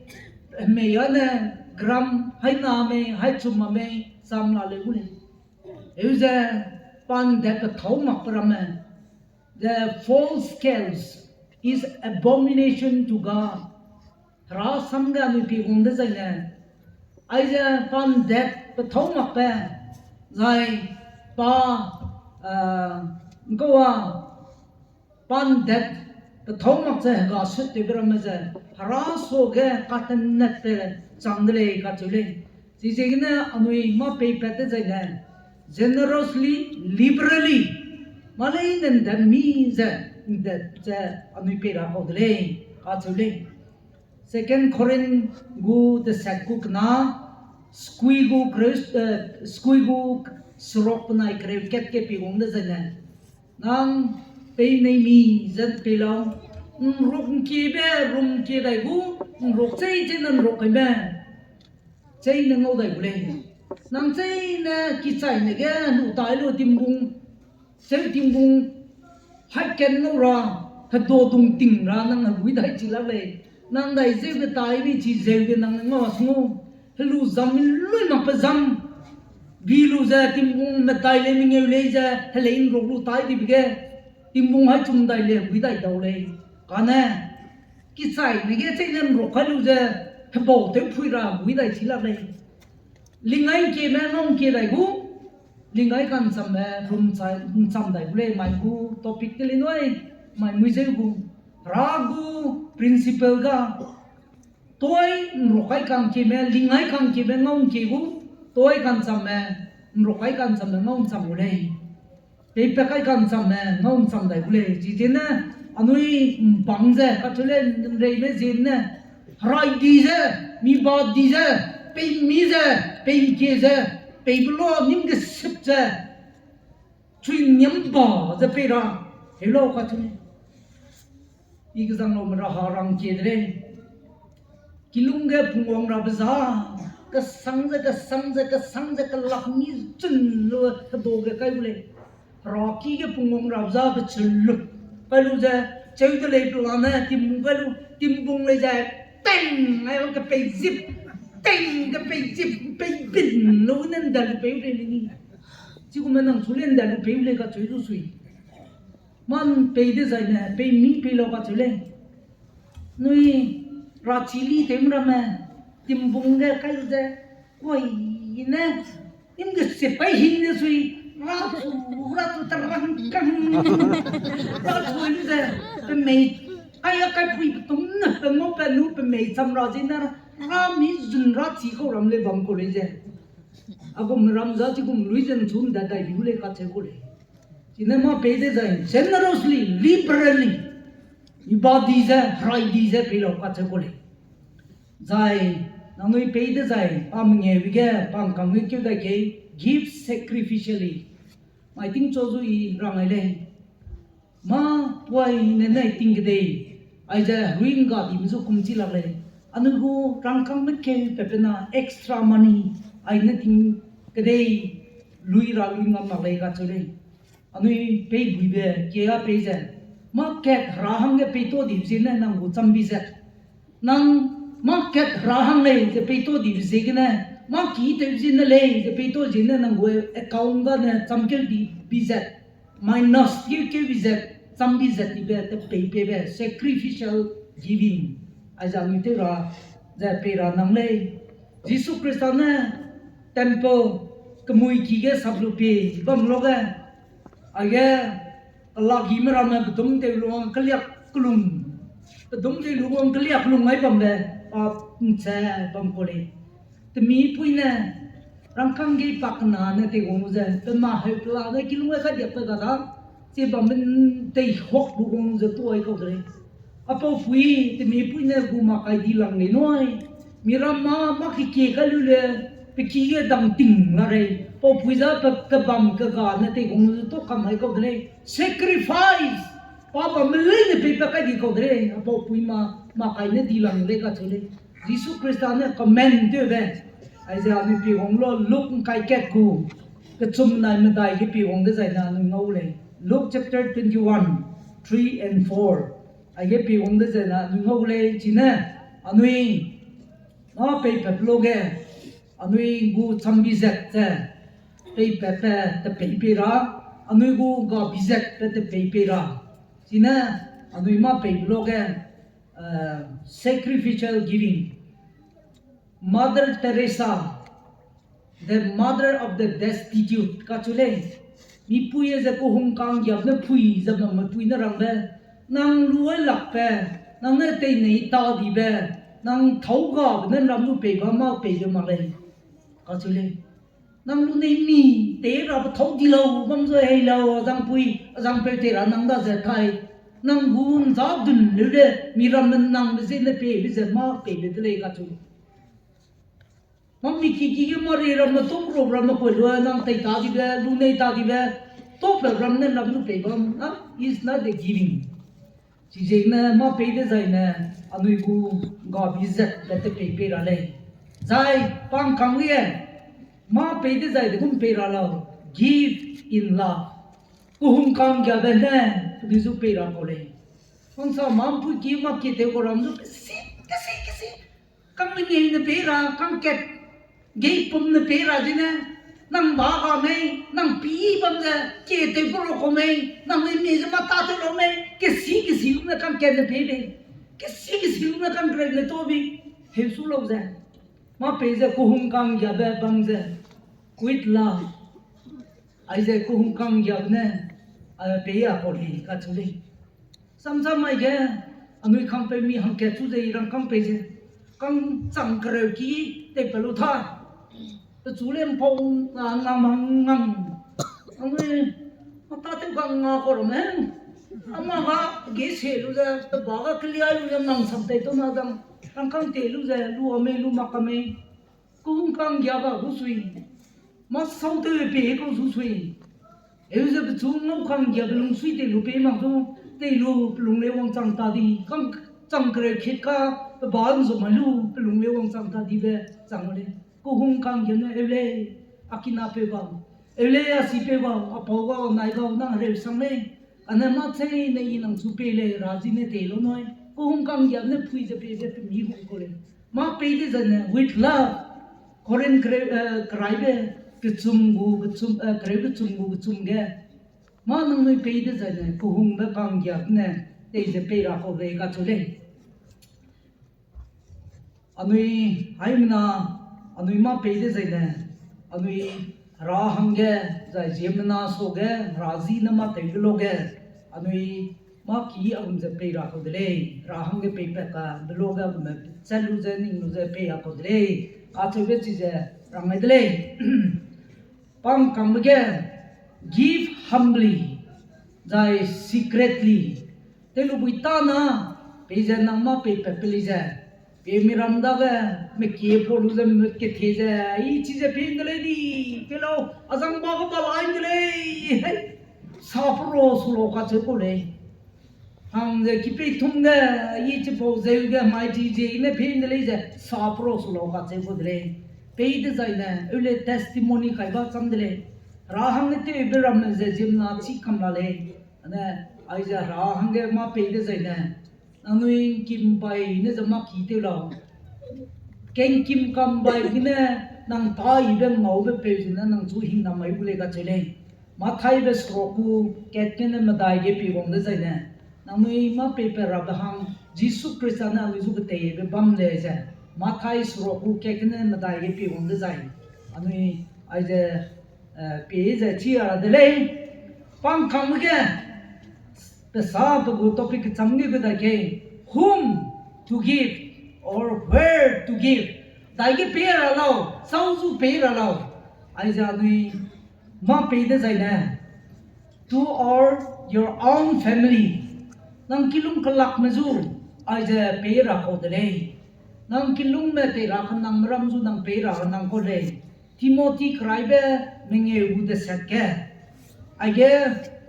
Mei â ne gram hai na mei, hai chum ma mei, cham la lei gu lei. Eu ze pa ndat pethâu makbe ramme, the false scales is abomination to God. Hera sam ge anui pi wang dezaine, aize pa ndat pethâu makbe, zai pa, a, ngkau a, pa ndat pethâu mak ze hega sut tewbe ramme ze, hera suage katenat te chang de lei kacheu lei. Chiziegene anui mâ peipat dezaine, generously, liberally, mâ leine ndat mi ze, ndat ze anui pei ra kau de lei kacheu lei. Second Corinth gu desat gu kena, skui gu kereu, eh, skui gu seruk penai kereu kat ge pi wang dezaine, nang pei nei mi ze pei lau. Nruk ngkiebe rum ngkie dai gu, nruk chei chei ne nruk kaime, chei ne ngau dai gu lei. Nang chei ne kichaine ge lu tai lu timbung, cheu timbung, hai ken ngau ra, hedu dung ting ra nang hegui dai chi lak lei. Nang dai zeu ge tai mi chi zeu ge nang ngau a sung u. Helu zam mi lui makbe zam. Bi lu ze timbung medai lei mengeu lei ze helei nruk lu tai dibe ge, timbung hai chum dai lei hegui dai dau lei. Kane, kichaine ge chei ne nruk kai lu ze, hebau tew phui ra hegui dai chi lak lei. Lingai ngkieme ngau ngkie dai gu, lingai ka'nchamme rum chai, ncham dai gu lei mai gu topic te lei nui, mai mui zeu gu. Hera gu principle ga, toi nruk kai ka'ngkieme, lingai ka'ngkieme ngau ngkie gu, toi ka'nchamme, nruk kai ka'nchamme ngau ncham gu lei. Peipat kai ka'nchamme ngau ncham dai gu lei. Chiziegene anui mbang ze, kacheu lei nreime ziegene, herai di ze, mi ba di ze, pei mi ze, pei ngkie ze, peibe lua nim kesip ze, chui niam ba ze pei ra, heu lau kacheu lei. I kezang laume ra ha rang kie de lei. Kilung ge pungwang rabe za, kesang ze, kesang ze, kesang ze, kelak mi chun lu hedu ge kai gu lei. Heraki ge pungwang rabe za pechun lu kai lu ze, cheu de lei pelane timbung kai lu, timbung lei ze, teng, ai, kepeizip, teng, kepeizip, peibin lu ne nda lu pei u lei ni. Chigume nang chu le nda lu pei u lei kacheu zu sui. Man pei dezaine, pei mi pei lau kacheu lei. Nui, rachi li tew ramme, timbung ge kai lu ze, kuai ne, nim kesip kai hing de sui, Ra chu, ra chu, ta rang kang. Ra chu ze, pe mei, kai a kai pui pe tum ne, pe ngau pe nu, pe mei cham ra zene, ra mi zun ra chi kau ram lei bam kau lei ze. A gum ram za chi gum lui zen chum da dai biu lei kacheu kau lei. Chine mâ pei dezai, generously, liberally, i ba di ze, rai di ze pei lau kacheu kau lei. Zai, nangnui pei dezai, pa mengeu ge, pa ngkam ge keu dai kei, give sacrificially. Mai ting cho zu i rang ai lei. Mâ puai ne nei ting kedei, aize herui ngga dime zu kum chi lak lei. Anui gu rangkângme keu pe pe na extra money, ai ne ting kedei, lui ra lui ngam lak lei kacheu lei. Anui peibuibe kie a pei ze, mâ kat hera hangge peitau dibe ziegene nang gu chambi zet. Nang mâ kat hera hang lei ze peitau dibe ziegene, mâ ki tewbe ziegene lei ze peitau ziegene nang gu account gane chamkeu dibe zet, minus keu keu bi zet, chambi zet dibe tepei peibe sacrificial giving. Aize anui tew ra, ze pei ra nang lei. Jisu Khrista ne temple kemui ki ge sap lu pie bam luge, aige kelakime ramme pedum tew lu wang keliak kelung, pedum tew lu wang keliak kelung ai bambe, pa nche bam kau lei. Temipui ne, rangkâng gei pa kena ne teiwang lu ze, pe ma heu pela ne kilung ai kadiakbe ga da, chi bambe teihuak lu wang lu ze tuai kau de lei. Apaupui, temipui ne gu mak kai di lang lei nui. Miram mâ, mâ kekie kai lu le, pe ki ge dang ting la rei. Paupui za pe, pe bam kega ne teiwang lu ze tuâ kam ai kau de lei. Sacrifice, pa bamme leine peipat kai di kau de lei. Apaupui mâ, mak kai ne di lang lei kacheu lei. Jisu Khrista ne command tewbe, aize anui pie wang lu Luk ngkai kat gu, kechum nai medai ge pie wang dezaine anui ngau lei. Luke chapter twenty-one, three and four. Aige pie wang dezaine anui ngau lei, chine anui mâ peipatbe luge, anui gu chambi zet ze peipatbe tepei pei ra, anui gu gabi zet pe tepei pei ra. Chine anui mâ peibe luge, uh, sacrificial giving. Mother Teresa, the mother of the destitute, kacheu lei. Mipui ze kehungka'nggiabe ne pui ze bamme pui ne rangbe, nang lu ai lakbe, nang ne teinei ta dibe, nang thâu gabe ne ram lu pei ba mâ peibe mak lei, kacheu lei. Nang lu nei mi, tei rabe thâu di lau bam zu hei lau, azangpui, azangpeu tei ra nang da ze tai. Nang gu nza dun leu le, miramme nang be ziene peibe ze mâ peibe de lei kacheu. Mâ mi ki ki ge mâ ri ramme tum ro ramme kau lu, nang tei ta dibe, lu nei ta dibe, tâ pe ram ne ram lu pei bam, ah, is not the giving. Chiziegene mâ pei dezaine, anui gu gabi zet be tepei pei ra lei. Zai, pa ngkang ge, mâ pei dezai de gum pei ra lau, give in love. Kehungka'nggiabe ne, kedui zu pei ra kau lei. Hangsa mâ mpui ki mâ kie tew kau ram zu, kesi, kesi, kesi. Kang mengeu ne pei ra, kang kat, geipum ne pei ra zene, nang ba ga mei, nang pî bam ze, kie tew kau lau kau mei, nang ne mi ze mâ tâtew lau mei, kesi kesi lu ne kang kat ne pei bei, kesi kesi lu ne kang kereu ne tau bei, heu su lau ze. Mâ pei ze kehungka'nggiabe bam ze, with love. Aize kehungka'nggiabe ne, a, pei a kau lei kacheu lei. Samsam mai ge, anui kangpeumi hangkat chu ze i rangkâng pei ze, kang chang kereu ki tei pe lu ta. Pechu le mpau, a, ngang mang ngang. Anui, mâ tâtew kang nga kau ramme. Ama ga, ge se lu ze, teba ga keliai lu ze, ngang sam tei tau na zang. Rangkâng tei lu ze, lu a mei, lu mak ka mei. Kehungka'nggiabe gu sui. Mâ sau tew pei kau zu sui. Eu ze pechu ngau ka'nggiabe lungsui tei lu pei mak zu, tei lu pe lung lei wangchang ta di, kang chang kereu kit ka, pe ba nzum mai lu, pe lung lei wangchang ta dibe, chang lei. Kehungka'nggiabe ne eu lei, a kinapeu bam. Eu lei a sipeu bam, a pau gau, nai gau, nang hereu sang lei. Kane mâ chei ne i nang chu pei lei, ra zi ne tei lu nui. Kehungka'nggiabe ne pui ze pei ze pe mi gu kau lei. Mâ pei dezaine, with love, Corinth kereu, eh, keraibe, kechum gu, kechum, eh, kereu kechum gu kechum ge. Mâ nangnui pei dezaine, kehungbe ka'nggiabe ne, tei ze pei ra kau lei kacheu lei. Anui, haimena, anui mâ pei dezaine, anui Hera hangge, zai ziemmena suage, Hera ji ne mâ tewbe luage, anui mâ ki a gum ze pei ra kau de lei, Hera hangge peipat ka be luage a gumme chat lu ze, ning lu ze pei ra kau de lei, kacheube chize rang gai de lei. Pangkangbe ge, give humbly, zai secretly. Telubui tâna, peize nang mâ peipat pe lei ze, pemi ram dage, mekie pau lu ze, mut kethe ze, i chize pei de lei di, pe lau, azang ba ge ba lai de lei, hei, sa pe ro su lau kacheu kau lei. Hang ze kipei tum ge, i chipau zeu ge, mai chi zie ne pei de lei ze, sa pe ro su lau kacheu kau de lei. Pei dezaine, eu le testimony kai ba cham de lei. Hera hangge tewbe ramme ze ziemmena chî kam la lei. Ane, aize Hera hangge mâ pei dezaine, nangnui ’ngkim bai ne ze mâ ki tew lau. Kengkim kam bai gene, nang taibe ngaube peu zene nang chu hingnam mai gu lei kacheu lei. Mathaibe seruk gu kat gene medai ge pie wang dezaine, nangnui mâ peipat rabe hang, Jisu Khrista ne anui zu keteibe bam lei ze, Mathai seruk gu kat gene medai ge pie wang dezai, anui aize, eh, pie ze chi ra de lei. Pangkangbe ge, pe sa pe gu topic kecham ge be dai ke, whom to give or where to give. Daige pei ra lau, sau zu pei ra lau. Aize anui mâ pei dezaine, to our, your own family. Nang kilung kelakme zu, aize pei ra kau de lei. Nang kilungme tei ra kenangme ram zu nang pei ra kenang kau lei. Timothy keraibe mengeu gu deset ge. Aige,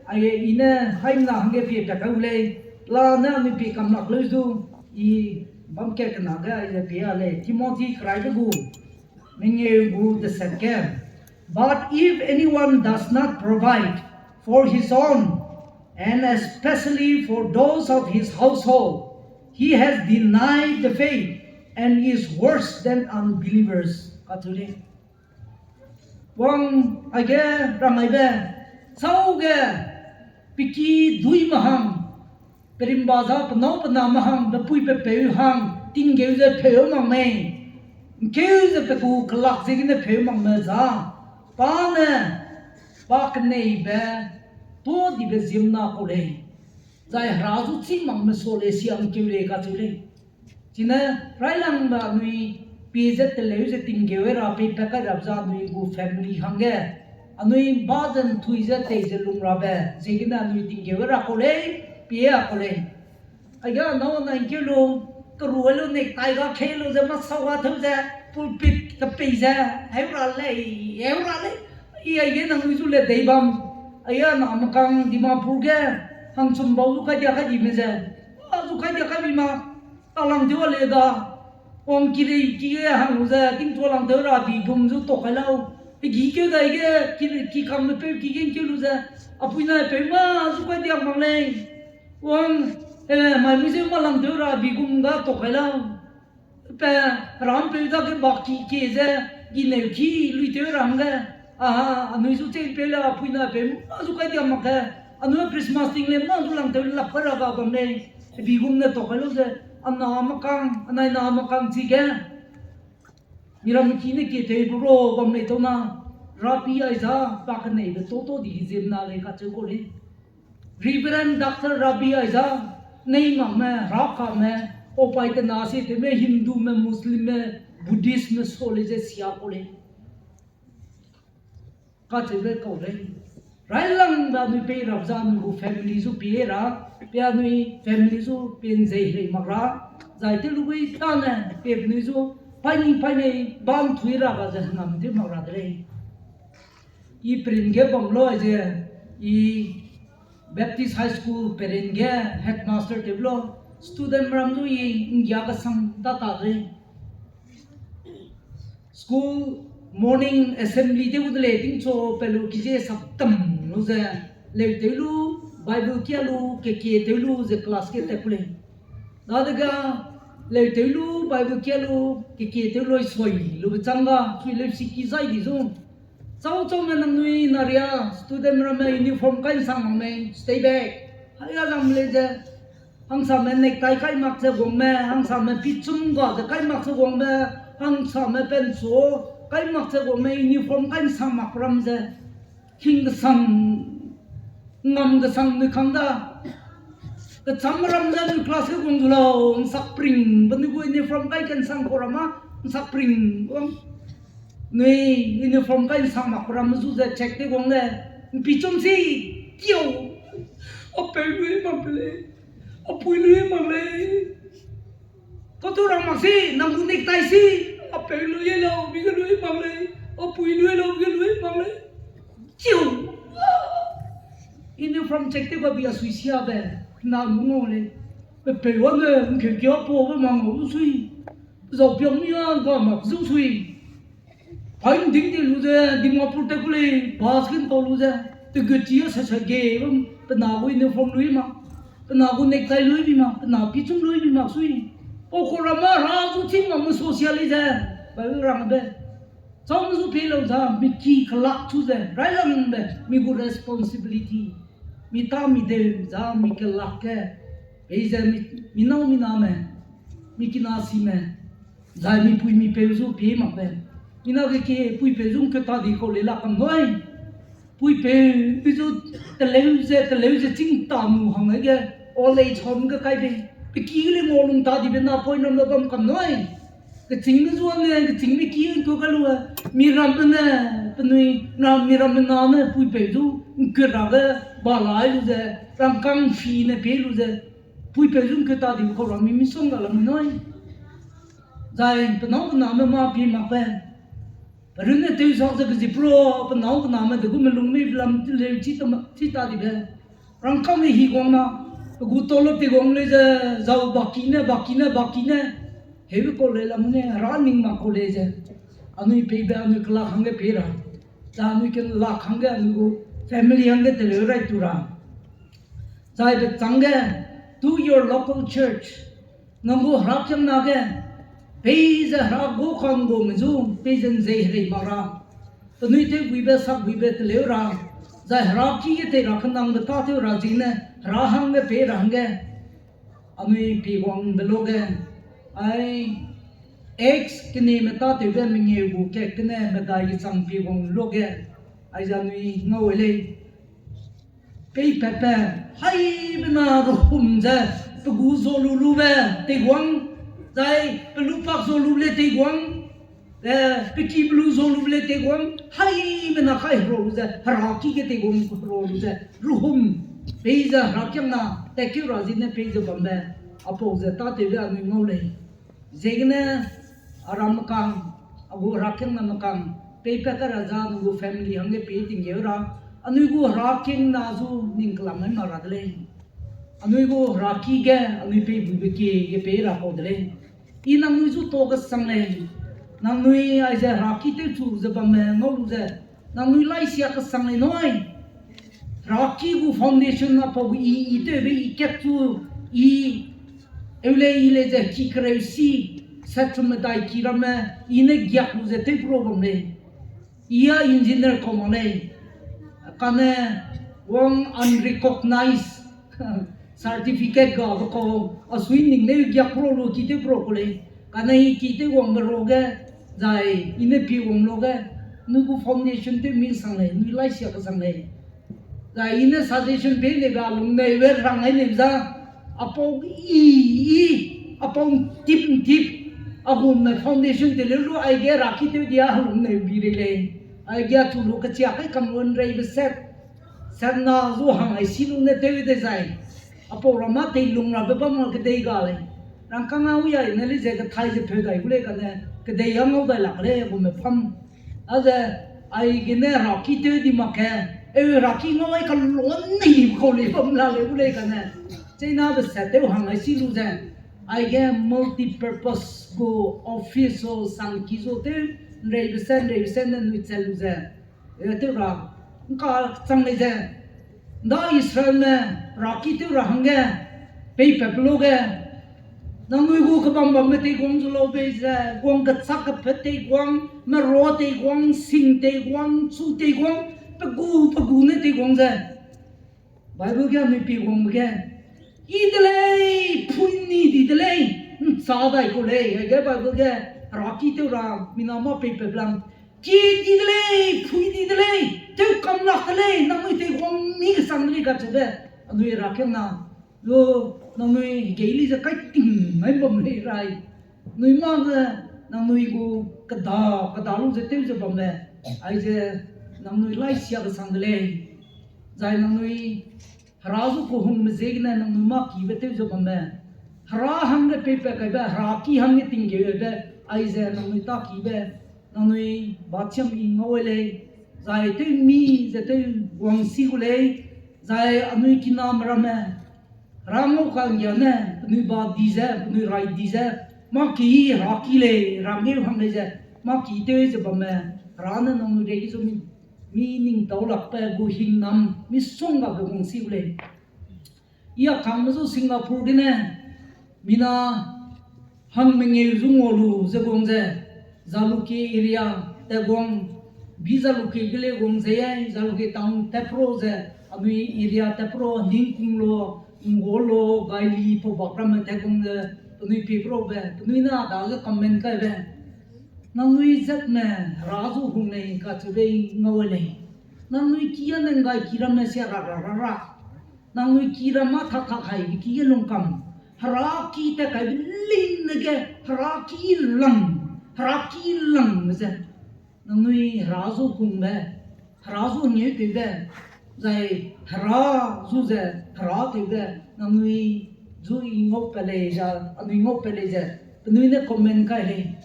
aige i ne haimena hangge pie pat kau lei. La ne anui pie kam lak leu zu, i bam kat kena ge aize pie a lei. Timothy keraibe gu mengeu gu deset ge. But if anyone does not provide for his own, and especially for those of his household, he has denied the faith and is worse than unbelievers. Kacheu lei. Wang aige rang aibe, sau ge, peki duîme hang, perimba za penâu pename hang, pepui pepeu hang, tinggeu ze pheu mak mei, ’ngkeu ze pe gu kelak ziegene pheu makme za, pa ne, pa keneibe, tâ dibe ziemmena kau lei. Zai Hera zu chî makme sa lei, siang keu lei kacheu lei. Chine, railangbe anui pie ze teleu ze tinggeu ra peipat kai rabe za anui gu family hangge, anui ba ze ’nthui ze tei ze lung rabe ziegene anui tinggeu ra kau lei, pie a kau lei. Aige anâu anai ’ngkeu lu, keru lu, necktie ga kei lu ze, masau ga tew ze, pulpit kepei ze, heu ra lei, heu ra lei, i aige nangnui zu le dei bam, aige aname kang Dimapur ge, hangchum bau zu kai dia kai dime ze, a zu kai dia kai bi ma, a lang tew a le da, wang kirei ki ge hang lu ze, tingchu a lang tew ra bi gum zu tok kai lau, hegi keu dai ge, ki, ki kangme peu ki ge ’ngkeu lu ze, a puina peu ma zu kai dia mak lei. Wang, eh, mai mui zeu ma lang tew ra bi gum ga tok kai lau. Pe, rampeu dage bak ki kie ze, gineu ki lui tew ra hangge, a, anui zu chei peu le, a puina peu ma zu kai dia mak ge, anui Christmas ting le ma zu lang tew lap kai ra ga bam lei, bi gum ne tok kai lu ze, aname kang, anai name kang chige, miram ki ne kie tew bu ro bam lei tau na, Rapi aiza, pa keneibe tâ tâ di ziemmena lei kacheu kau lei. Reverend Doctor Rabi aiza, nei makme, rakame, opai tena se tewme, Hindume, Muslimme, Buddhistme sa lei ze sia kau lei. Kacheube kau lei. Railangbe anui pei rabe za anui gu family zu pie ra, pe anui family zu pie ’nzei herei mak ra, zai tew lu gui tane, pe penui zu, paini painei, bam thui ra ga ze hengam tew mak ra de lei. I perin ge bam lu ze, i Baptist High School perin ge headmaster tew lu, student ram zu i ’nggia kesang ta ta lei. School morning assembly tew gu de lei, tingchu pe lu ki ze saptam lu ze, leu tew lu, Bible kia lu, kekie tew lu ze class ge tat ku lei. Dadege, leu tew lu, Bible kia lu, kekie tew lu, sui lube chang ga, sui leu si ki zai di zu. Chau chaume nangnui naria, student ramme uniform kai ’nsang mak mei, stay back. Haiga zang lei ze, hangsame necktie kai mak ze guangme, hangsame pichum ga ze kai mak ze guangme, hangsame penso, Kai mak ze gume uniform kai nsang mak ram ze. Hing kesang, ngam kesang nui kang da. Kecham ram ze nui class ge guang zu lau, nsak pring, be nui gu uniform kai kensang kau ram a, nsak pring, guang. Nui uniform kai nsang mak ram zu ze check te guang le, mpi chum si, kiau. Apeu lui mak lei, apui lui mak lei. Kau tu rang mak si, nang gu necktie si, apeu lui lau, bi ge lui mak lei, apui lui lau, bi ge lui mak lei. Kiu. Uniform check te ba bi a sui siabe, na lu ngau lei. Pe peu ane, nkeu kia paube ma ngau lu sui. Zau piang mi a ga mak zu sui. Pai nding di lu ze, Dimapur te ku lei, bus gen tau lu ze, te gut chi a sa sa ge bam, pe na gu uniform lui mak, pe na gu necktie lui bi mak, pe na pichum lui bi mak sui. Pau kau ramme ra zu chî mak me social lei ze, Bible rangbe. Chau me zu pei lau za, mi ki kelak chu ze, railangbe, mi gu responsibility. Mi ta mi deu za, mi kelak ge. Pei ze mi, mi nâu mi name, mi kina sime. Zai mipui mipeu zu pie makbe. Mina ge ke puipeu zu ngkeu ta di kau lei lak kam nui. Puipeu, pui zu teleu ze, teleu ze chîng ta mu hang ge, old age home ge kai bei. Pe ki ge lei ngau lung ta dibe na point ramme bam kam nui. Kechîngme zu ane, kechîngme ki ngkeu kai lu e. Mi ramme ne, penui, na mi ramme na ne, puipeu zu ngkeu ra ge, ba lai lu ze, rangkâng fi ne pie lu ze. Puipeu zu ngkeu ta dibe kau ra mi misongga lam nui. Zai, pe nâu pe name mâ pie makbe. Pe runne tew sak ze kezi pro, pe nâu pe name de gu melung mei lam leu chi ta ma, chi ta dibe. Rangkâng mei hi guang na, pe gu tolop ti guang lei ze, zau baki ne, baki ne, baki ne. Heube kau lei lam ne, ra ning mak kau lei ze. Anui peibe, anui kelak hangge pei ra. Za anui kelak hangge, anui gu family hangge teleu rai tu ra. Zai be changge, to your local church. Nang gu herakiangna ge, peize hera gu kanggume zu, peize nzei herei mak ra. Penui tewbuibe, sakbuibe teleu ra. Zai heraki ge tei ra kenangbe tâtew ra zine, hera hangge pei ra hangge. Anui pie guangbe luge. Ai, Acts keneme tâtewbe mengeu gu kat kene medai gechang pie guang luge. Aize anui ngau lei. Peipatbe, haibena rehum ze, pe gu za lu lube teiguang, zai pe lupak za lu le teiguang, eh, pe ki pe lu za lu le teiguang, haibena kai herua lu ze, heraki ge teiguang herua lu ze, rehum, peize herakiangna, tatkeu ra zine peize bambe, apau ze tâtewbe anui ngau lei. Ziegene, a ramme kang, a gu herakiangname kang, peipat kai ra za anui gu family hangge pei tinggeu ra, anui gu herakiangna zu ning kelam mai mak ra de lei. Anui gu heraki ge, anui peibuibe kie ge pei ra kau de lei. I nangnui zu ta kesang lei, nangnui aize heraki tewchu ze bamme ngau lu ze, nangnui laisia kesang lei nui. Heraki gu foundation apau gu i, i tewbe i kat chu, i, eu lei i lei ze ki kereu si, sat chu medai ki ramme, i ne giak lu ze tew pro bam lei. I a engineer kau mak lei. Kane wang unrecognized certificate gabe kau, a sui ning ne giak pro lu ki tew pro kau lei. Kane i ki tew wangbe ruage, zai i ne pi wang luge, nui gu foundation tew mi sang lei, nui laisia kesang lei. Zai i ne suggestion pei neibe a lung neibe rang ai neibe za, apau i, i, apau ntip ntip, a gumme foundation teleu lu aige heraki tew dia a lung neibe rei lei. Aige a chu lu kechia kai kam lu nreibe set, set na zu hang ai si lu ne tew dezai. Apau ramme teilung rabe bam ma kedei ga lei. Rangkâng a wi ai ne lei ze kethai ze peu dai gu lei kane, kedei a ngau dai lak lei gumme pham. Aze, aigene heraki tew di mak ke, eu heraki ngau ai kalon nei kau lei bam la lei gu lei kane. China be set tew hang ai si lu ze. Aige multipurpose gu office o sangki zu tew, nreibe set, nreibe set ne nui chat lu ze. E tew ra, ngka chang lei ze. Nda Israelme heraki tew ra hangge, peipat pe luge. Nangnui gu kebam bamme teiguang zu lau bei ze, guang kechak kepet teiguang, merua teiguang, sing teiguang, chu teiguang, pe gu, pe gu ne teiguang ze. Bible ge anui pie guangbe ge, i de lei, pui ni di de lei, ncha dai kau lei, aige Bible ge, heraki tew ra, mina mâ peipat lam, Ki di de lei, pui di de lei, tew kam lak de lei, nangnui teiwang mi kesang de lei kacheube, anui herakiangna, lo, nangnui hegei li ze kai ting mai bam lei rai. Nui mâ ge, nangnui gu keda, keda lu ze tew ze bamme, aize nangnui laisia kesang de lei. Zai nangnui Hera zu kehungme ziegene nangnui mâ kibe tew ze bamme, Hera hangge peipat kaibe, Hera ki hangge tinggeube, aize nangnui tâ kibe, nangnui bachiam i ngau lei, zai tew mi ze tew wangsi gu lei, zai anui kiname ramme, Hera ngau ka'nggiane, penui ba di ze, penui rai di ze, mâ ki Hera ki lei, Hera ngeu hang lei ze, mâ ki tew ze bamme, Hera ne nangnui reige zu mi, mi ning tau lakbe gu hingnam, misonggabe wangsi gu lei. I a kangme zu Singapore gene, mina hangmengeu zu ngua lu ze guang ze, Jalukie area, Taguang, bi Jalukie ge le guang ze, Jalukie town tatpro ze, anui area tatpro, Ningkung lo, Nggo lo, Gaili pau bak ramme Taguang ze, penui pie brabe, penui na dage comment kaibe. Nangnui zatme, Hera zu hung lei kacheube ngau lei. Nangnui ki a ne nggai ki ramme sia ra ra ra ra. Nangnui ki ram mâ thak thak haibe ki ge lungkam. Hera ki tat kaibe leine ge, Hera ki lang, Hera ki langme ze. Nangnui Hera zu hungbe, Hera zu ngeu tewbe, zai Hera zu ze, Hera tewbe, nangnui zu i ngaupat lei ze, anui ngaupat lei ze, penui ne comment kai lei.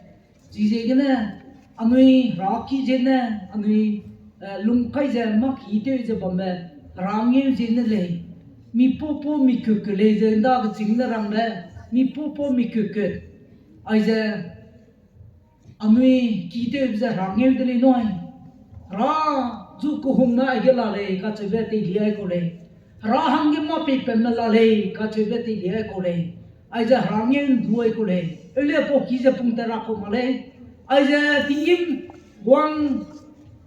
Chiziegene, anui Hera ki ziegene, anui, eh, lungkai ze mâ ki tew ze bamme, Hera ngeu ziegene lei. Mi pau pau mi kut kut lei ze nda kechîngme rangbe, mi pau pau mi kut kut. Aize, anui ki tewbe ze Hera ngeu de lei nui. Hera zu kehungme aige la lei kacheube teilia ai kau lei. Hera hangge mâ peipamme la lei kacheube teilia ai kau lei. Aize Hera ngeu ndu ai kau lei. Eu le pau ki ze pung tat ra kau mak lei. Aize tinggîm wang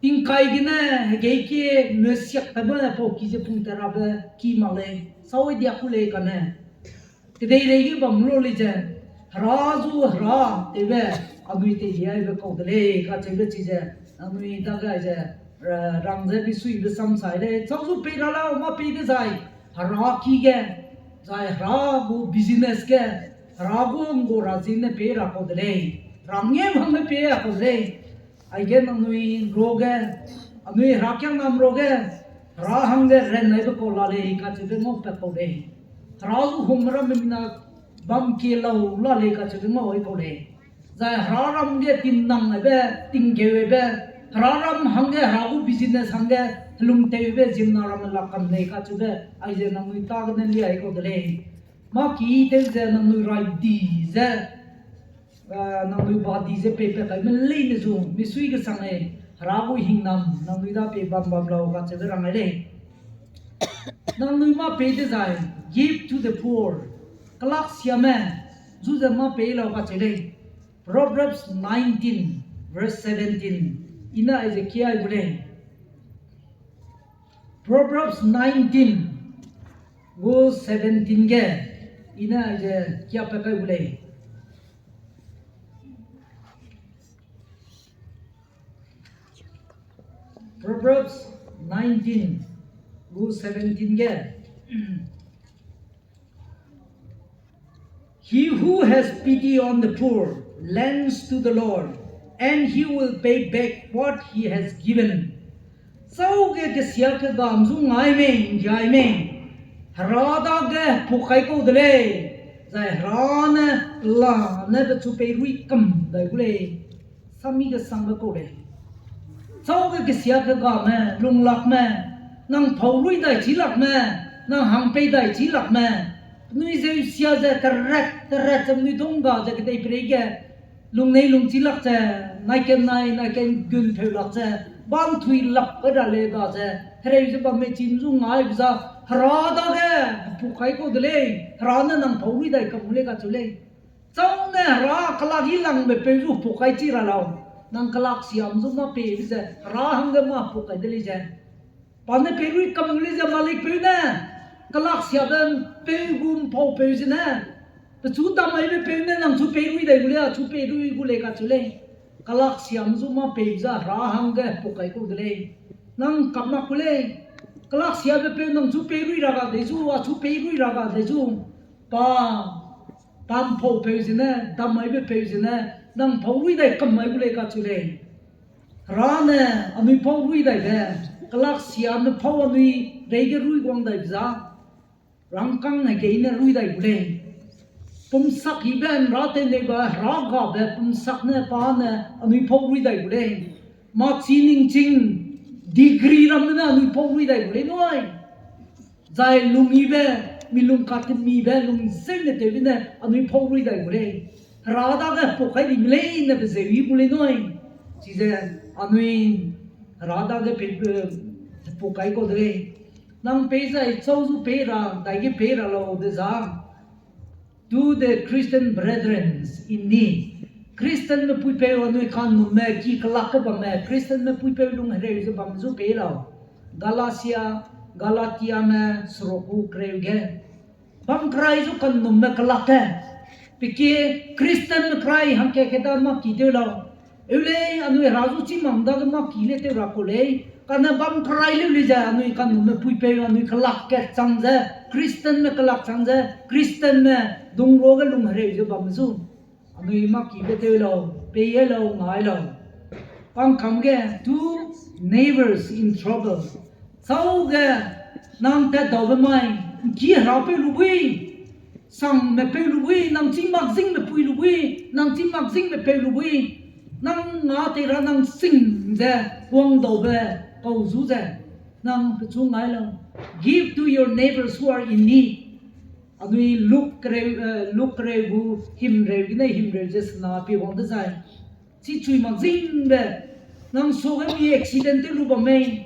tingkai gene hegei kie mesiak taibe ne pau ki ze pung tat rabe ki mak lei. Sâu diak ku lei kane. Kedeirei ge bam lu lei ze, Hera zu Hera tewbe, anui teilia aibe kau de lei kacheube chize, anui dage aize, eh, rang ze misuibe sam sai lei, chau zu pei ra lau, mâ pei dezai, Hera ki ge, zai Hera gu business ge, Hera gu nggu ra ziegene pei ra kau de lei, Hera ngeu hangge pei ra kau de lei. Aige nangnui ruage, anui Herakiangnam ruage, Hera hangge ran naibe kau la lei kacheube ngaupat kau lei. Hera zu hungme ramme mina bam kie lau la lei kacheube ngau ai kau lei. Zai Hera ram ge tinnang aibe, tinggeube, Hera ram hangge, Hera gu business hangge, helungtewbe ziemmena ramme lak kam lei kacheube, aize nangnui tâ gene lia ai kau de lei. Mâ ki tew ze nangnui rai di ze, ah, nangnui ba di ze peipat kaime leine zu, misui kesang lei, Hera gu hingnam, nangnui da pei bam bam lau kacheube rang ai lei. Nangnui mâ pei dezai, give to the poor. Kelaksiame, zu ze mâ pei lau kacheu lei. Proverbs nineteen, verse seventeen. I ne aize kia ai gu lei. Proverbs nineteen, gu seventeen ge, i ne aize kia pa kai gu lei. Proverbs nineteen, gu seventeen ge. He who has pity on the poor lends to the Lord, and he will pay back what he has given. Chau ge kesia kegam zu ngai mei, ngiai mei, Hera dage puk kai kau de lei, zai Hera ne la ne pechu peirui kam dai gu lei. Sami kesangbe kau lei. Chau ge kesia kegame, lunglakme, nang pau rui dai chi lakme, nang hang pei dai chi lakme, penui zeu sia ze teret teret ze penui dungga ze kedei perei ge, lungnei lungchi lak ze, nai ken nai, nai ken gun pheu lak ze, bam thui lak kai ra lei ga ze, hereu ze bamme chim zu ngaibe za, Hera dage, puk kai kau de lei, Hera ne nang pau rui dai kam gu lei kacheu lei. Chau ne Hera kelak i langbe peu zu puk kai chi ra lau. Nang kelaksiame zu mâ peibe ze, Hera hangge mâ puk kai de lei ze. Pa ne peirui kam gu lei ze, malikpeu ne, kelaksiabe peu gu mpaupeu zene, pechu tamaibe peu ne, nang chu peirui dai gu lei, a chu peirui gu lei kacheu lei. Kelaksiame zu mâ pei za Hera hangge pau kai kau de lei. Nang kam mak ku lei. Kelaksiabe peu nang chu pei rui ra ga de zu, a chu pei rui ra ga de zu. Pa, pa mpau peu zene, damaibe peu zene, nang pau rui dai kam mai gu lei kacheu lei. Hera ne anui pau rui daibe, kelaksiame pau anui reige rui guang daibe za, rangkâng ne keine rui dai gu lei. Pumsak hibe ’nrâ tew neibe, Hera gabe pumsak ne pa ne anui pau rui dai gu lei. Mâ chi ningching, degree ramme ne anui pau rui dai gu lei nui. Zai lungyibe, mi lung katemibe, lungzeu ne tewbe ne anui pau rui dai gu lei. Hera dage pau kai dime leine pe zeu yi gu lei nui. Chize anui Hera dage pe, pau kai kau de lei. Nang pei zai chau zu pei ra, daige pei ra lau de za. To the Christian brethren in need. Christianme puipeu anui kannumme ki kelak ge bamme, Christianme puipeu lung hereu ze bam zu pei lau. Galatia, Galatiame seruk gu kereu ge. Bam kerai zu kannumme kelak ge. Peki Christianme kerai hangke keda mâ ki tew lau. Eu lei, anui Hera zu chî mak dage mâ ki le tew ra kau lei. Kane bam kerai leu lei ze anui kannumme puipeu anui kelak ge chang ze, Christianme kelak chang ze, Christianme dungruage lung hereu ze bamme zu. Anui mâ ki le tew lau, pei lau, ngai lau. Pangkam ge, two neighbors in trouble. Chau ge, nang tatdaube mai, ’ngki herapeu lu bui, sangme peu lu bui, nang chî mak zingbe pui lu bui, nang chî mak zingbe peu lu bui, nang ngâ tei ra nang sing ze, wangdaube kau zu ze, nang pechu ngai lau. Give to your neighbors who are in need. Anui Luk kereu, eh, Luk kereu gu himreu gene himreu ze sena pie wang dezai. Chichui mak zingbe, nang suage mi accident tew lu bam mei.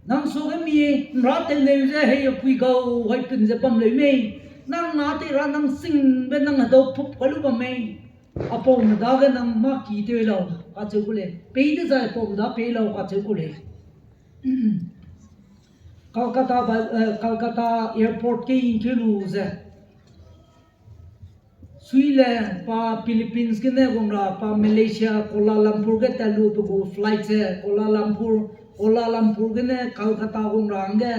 Nang suage mi ’nrâ tewneu ze hei pui gau hai pun ze bam leu mei. Nang ngâ tei ra nang singbe nang hedau pup kai lu bam mei. Apaume dage nang mâ ki tew lau kacheu ku lei. Pei dezai apaume da pei lau kacheu ku lei. Kolkata ba, eh, Kolkata airport ge ’ngkeu lu ze. Sui le pa Philippines gene wang ra pa Malaysia, Kuala Lumpur ge tat lu pe gu flight ze Kuala Lumpur, Kuala Lumpur gene Kolkata wang ra hangge,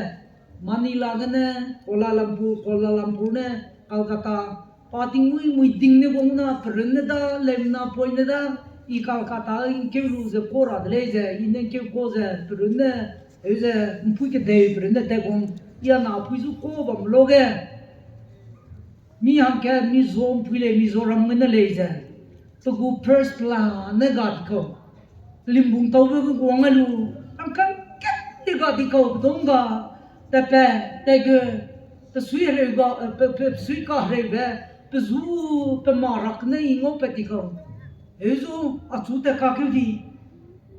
Manila gene Kuala Lumpur, Kuala Lumpur ne Kolkata, pa tingmui mui ding ne wang na, perun ne da, lem na poi ne da, i Kolkata ’ngkeu lu ze ka ra de lei ze, i ne ’ngkeu ka ze, perun ne, eu ze, ’mpui kedei, perun ne tat wang, i a na pui zu ka bam lo ge. Mi hangke Mizo ’mpui lei, Mizoram gene lei ze. Pe gu purse pela ne ga di kau. Limbung taube ge guang a lu. Angkang kat di ga di kau, pedung ga. Tatpat, tatge, pesui hereu ga, pe, pe, pesui kahereube, pe zu, pe ma rak ne i ngau pat di kau. Heu zu, achu tat kakeu di.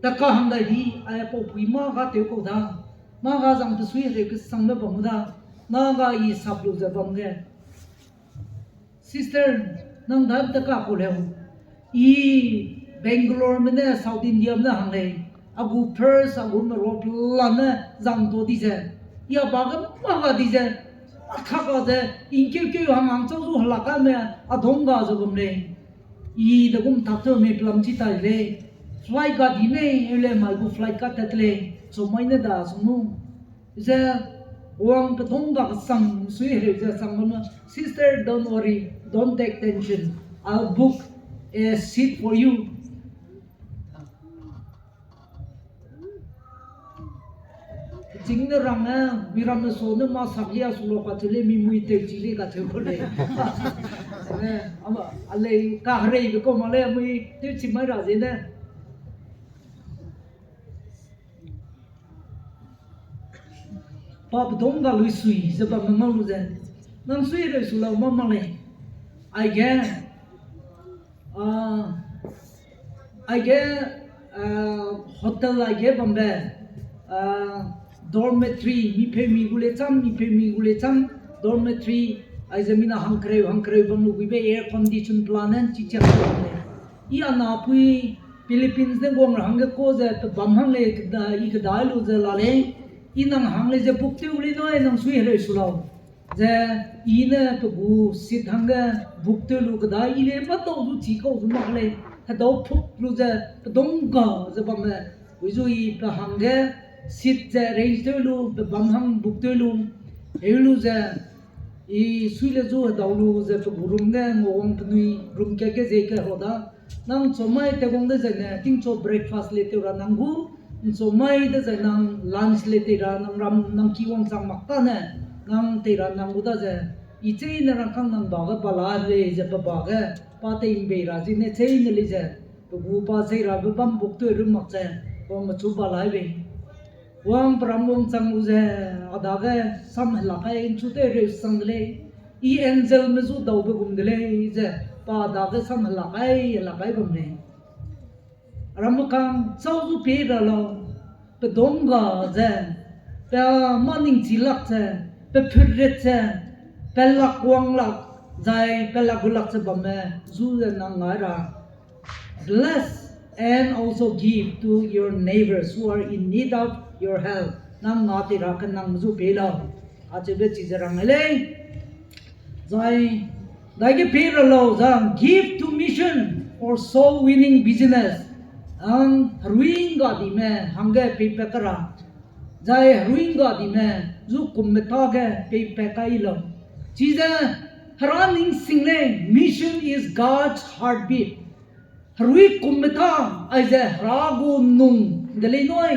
Tat ka hang dai di, ai pau pui mâ ga tew kau da. Mâ ga zang pesui hereu kesangbe bam da. Mâ ga i sap lu ze bam ge. Sister, nang da tat ka kau leu. I Bangalore me ne South India me ne hang lei. A gu purse, a gu merok la ne zang ta di ze. I a ba ge mâ ga di ze. Mâ ka ga ze, i ’ngkeu keu hang hang chau zu hela ka me, a dong ga ze bam lei. I de gum tak te mei pelam chi tai lei. Flight ga di mei, eu le mai gu flight ka tat lei. Chumai ne da sung nu. Ze wang pedung ga kesang sui hereu ze sang bam na, Sister, don't worry, don't take tension. I'll book a seat for you. Ching ne rang ne, miramme sa ne mâ sak lia su lau kacheu lei, mi mui tewchi lei kacheu ku lei. Ne, a lei kahereibe kau mak lei, mui tewchi mai ra ze ne. Pa pedung ga lui sui ze bamme ngau lu ze. Nang sui reu su lau mâ mak lei. Aige, a, aige, a, hotel aige bambe, a, dormitory, mi peumi gu le cham, mi peumi gu le cham, dormitory, aize mina hangkereu, hangkereu bam lu guibe air condition pela ne chichiak bam lei. I a napui Philippines ne guang ra hangge ka ze pebâm hang lei, keda, i kedai lu ze la lei. I nang hang lei ze book tew lei nui, nang sui hereu su lau. Ze i ne pe gu seat hangge book tew lu kedai i le mâdau zu chi kau zu mak lei, hedau phuk lu ze pedung ga ze bamme, ui zu i pe hangge seat ze arrange tew lu, pe bam hang book tew lu, heu lu ze, i sui le zu hedau lu ze pe gu room ge nguawang penui room kat ge ze kehua da. Nang ’nchau mai tew wang dezaine, tingchu breakfast le tew ra nang gu, ’nchau mai dezai nang lunch le tei ra nang ram nang ki wangchang mak tâne, nang tei ra nang gu daze, i cheîne rangkâng nang ba ge ba la lei ze pe ba ge, pa tei ’mbei ra zine cheîne lei ze, pe gu pa chei rabe bam book tew run mak ze, wangmechu ba lai bei. Wang peram wangchang lu ze, a dage sam helak kai ’nchu tew reu sang de lei. I angelme zu daube gum de lei ze, pa dage sam helak kai, helak kai bam lei. Ramme kang chau zu pie ra lau, pedung ga ze, pe mâ ningchi lak ze, pe phutrit ze, pe lak wang lak, zai pe lak gu lak ze bamme, zu ze nang ngai ra. Bless and also give to your neighbors who are in need of your help. Nang nga tei ra kenang zu pie lau. Acheube chize rang lei. Zai, daige pie ra lau zang, give to mission or soul winning business. Ang herui ’ngga dime hangge peipat ka ra. Zai herui ’ngga dime zu kumme ta ge peipat kai lau. Chize Hera ning sing lei, mission is God's heartbeat. Herui kumme ta, aize Hera gu nung de lei nui.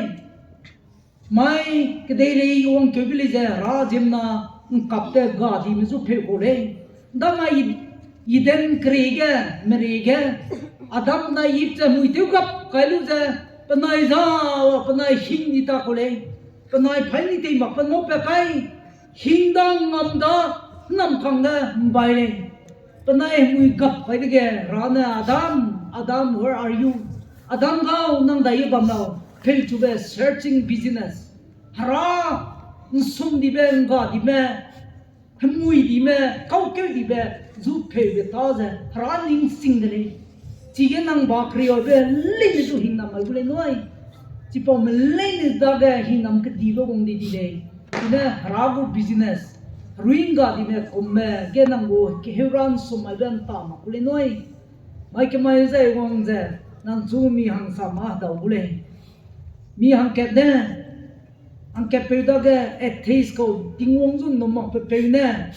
Mai kedeirei wangkeube lei ze Hera ziemmena ’ngkap te ga dime zu pheu kau lei. Damai Eden kerie ge, merie ge, Adam nai Eve ze mui tew gap kai lu ze, penai za, penai hing di ta kau lei. Penai paî ni tei mak pe ngau pat kai, hing da ngam da, ’nnam kang ge ’mbai lei. Penai hemui gap kai dege, Hera ne, Adam, Adam, where are you? Adam gau, nang dai bam lau. Pheuchube searching business. Hera ’nsum dibe, ’ngga dime, hemui dime, kaukeu dibe, zu pheube ta ze Hera ning sing de lei. Chige nang ba keriabe leine zu hingnam mai gu lei nui. Chipaume leine dage hingnam kedibe wang di di lei. Chine Hera gu business, herui ’ngga dime kumme ge nang gu keheu ra ’nsum maibe ’nta mak gu lei nui. Mai kemai zai wang ze, nang chu mi hangsa mâ hedau gu lei. Mi hangkat ne, hangkatpeu dage atheist kau Tingwang zu ’nnum makbe peu ne,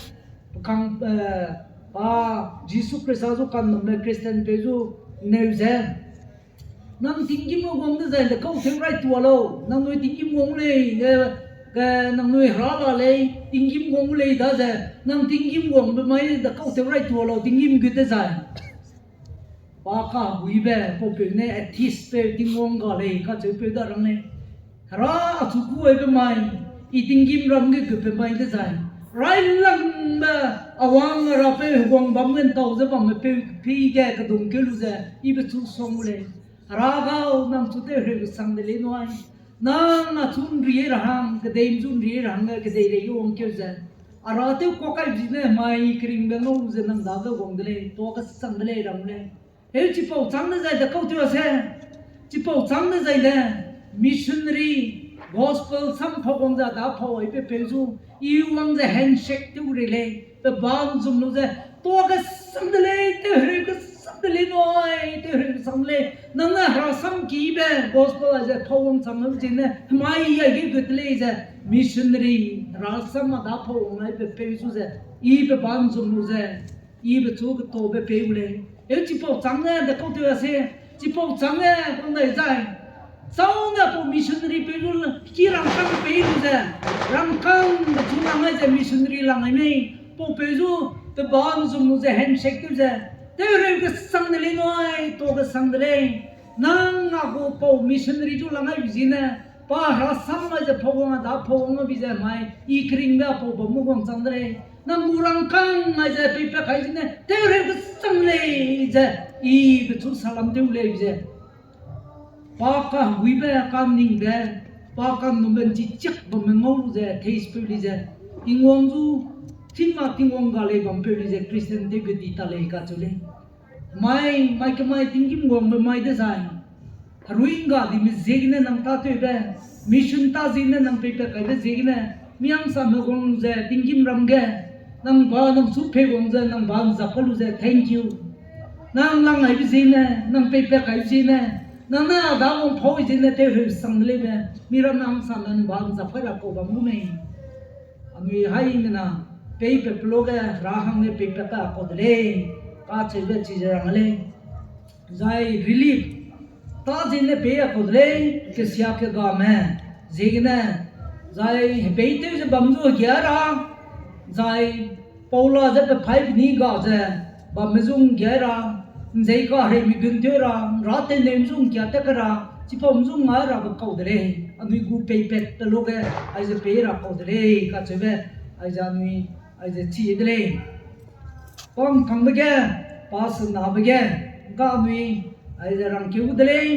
pe kang, eh, pa, Jisu Khrista zu ka'nnumme Christian peu zu neu ze, nang tinggîm gu wang dezai de kau tew rai tua lau, nangnui tinggîm wang gu lei, eh, eh, nangnui Hera la lei, tinggîm wang gu lei daze, nang tinggîm wangbe mai de kau tew rai tua lau, tinggîm gut dezai. Pa kaheguibe, paupeu ne atheist peu Tingwang ga lei kacheupeu da rang lei. Hera achu kuaibe mai, i tinggîmram ge gutbe mai dezai, railangbe, a wang a rapeu heguang bam ge ’ntau ze bamme peu pî ge kedung keu lu ze, i pechu suang gu lei. Hera gau, nang chu tewheu kesang de lei nui. Nang achu ’nri ra hang, kedei ’nzu ’nri ra hangge kedeirei ge wangkeu ze, a ra tew kuak kaibe zine mai keringbe ngau lu ze nang dage wang de lei, tuâ kesang de lei rang lei. Heu chipau châng dezai de kau tew a se, chipau châng dezai de missionary, gospel sam phau wang ze da phau aibe peu zu, i wang ze handshake tew rei lei, pe ba ’nzum lu ze, tuâ kesang de lei, tewhereu kesang de lei nui, tewhereu kesang de lei, nang ne Hera sam kibe gospel aize phau wangchang lu zine, hemai aige gut de lei ze, missionary, Hera sam a da phau wang aibe peu zu ze, i pe ba ’nzum lu ze, i pechu ketaube pei gu lei. Eu chipau châng ne de kau tew a se, chipau châng ne kung dai zai, chau ne pau missionary peu zu ki rangkâng pei lu ze, rangkâng pechu lang ai ze missionary lang ai mei, paupeu zu, pe ba ’nzum lu ze handshake tew ze, tewhereu kesang de lei nui, tuâ kesang de lei. Nang a gu pau missionary zu lang aibe zine, pa Hera sam ai ze phau wang a da phau wang a bi ze mai, i keringbe a pau bam gu wangchang de lei. Nang gu rangkâng ai ze peipat kai zine, tewhereu kesang lei ze, i pechu salam tew lei ze. Pa kaheguibe, kaningbe, pa ka'nnumme ’nchi chiak bamme ngau lu ze, atheist peu lei ze, Tingwang zu, chîngma Tingwang ga lei bam peu lei ze, Christian tew ge di ta lei kacheu lei. Mai, mai kemai tinggîm wangbe mai dezai, herui ’ngga dime ziegene nang tâtewbe, mission tâ ziegene nang peipat kaibe ziegene, mi hangsame wang lu ze tinggîmram ge, Nang ba nang chu pei wang ze, nang ba nzap ka lu ze, thank you. Nang lang aibe ziene, nang peipat kaibe ziene, nang ne a da wang pau ziene tew heu sang de lei be, mi ram nang sa nang ba nzap kai ra kau bam lu mei. Anui haimena, peipat pe luge, Hera hangge peipat ka kau de lei, kacheube chi ze rang lei. Zai relief, ta ziene pei a kau de lei, kesia kegame, ziegene, zai hepeitew ze bam zu hegia ra, zai Paula ze pe paî beni ga ze, bamme zu nggia ra, nzei kahereime gun tew ra, nra tewneime zu ngkia tat ke ra, chipau zu ngai rabe kau de lei, anui gu peipat pe luge, aize pei ra kau de lei, kacheube, aize anui, aize chi de lei. Pa ngkangbe ge, pa senabe ge, ngka anui, aize rangkeu de lei.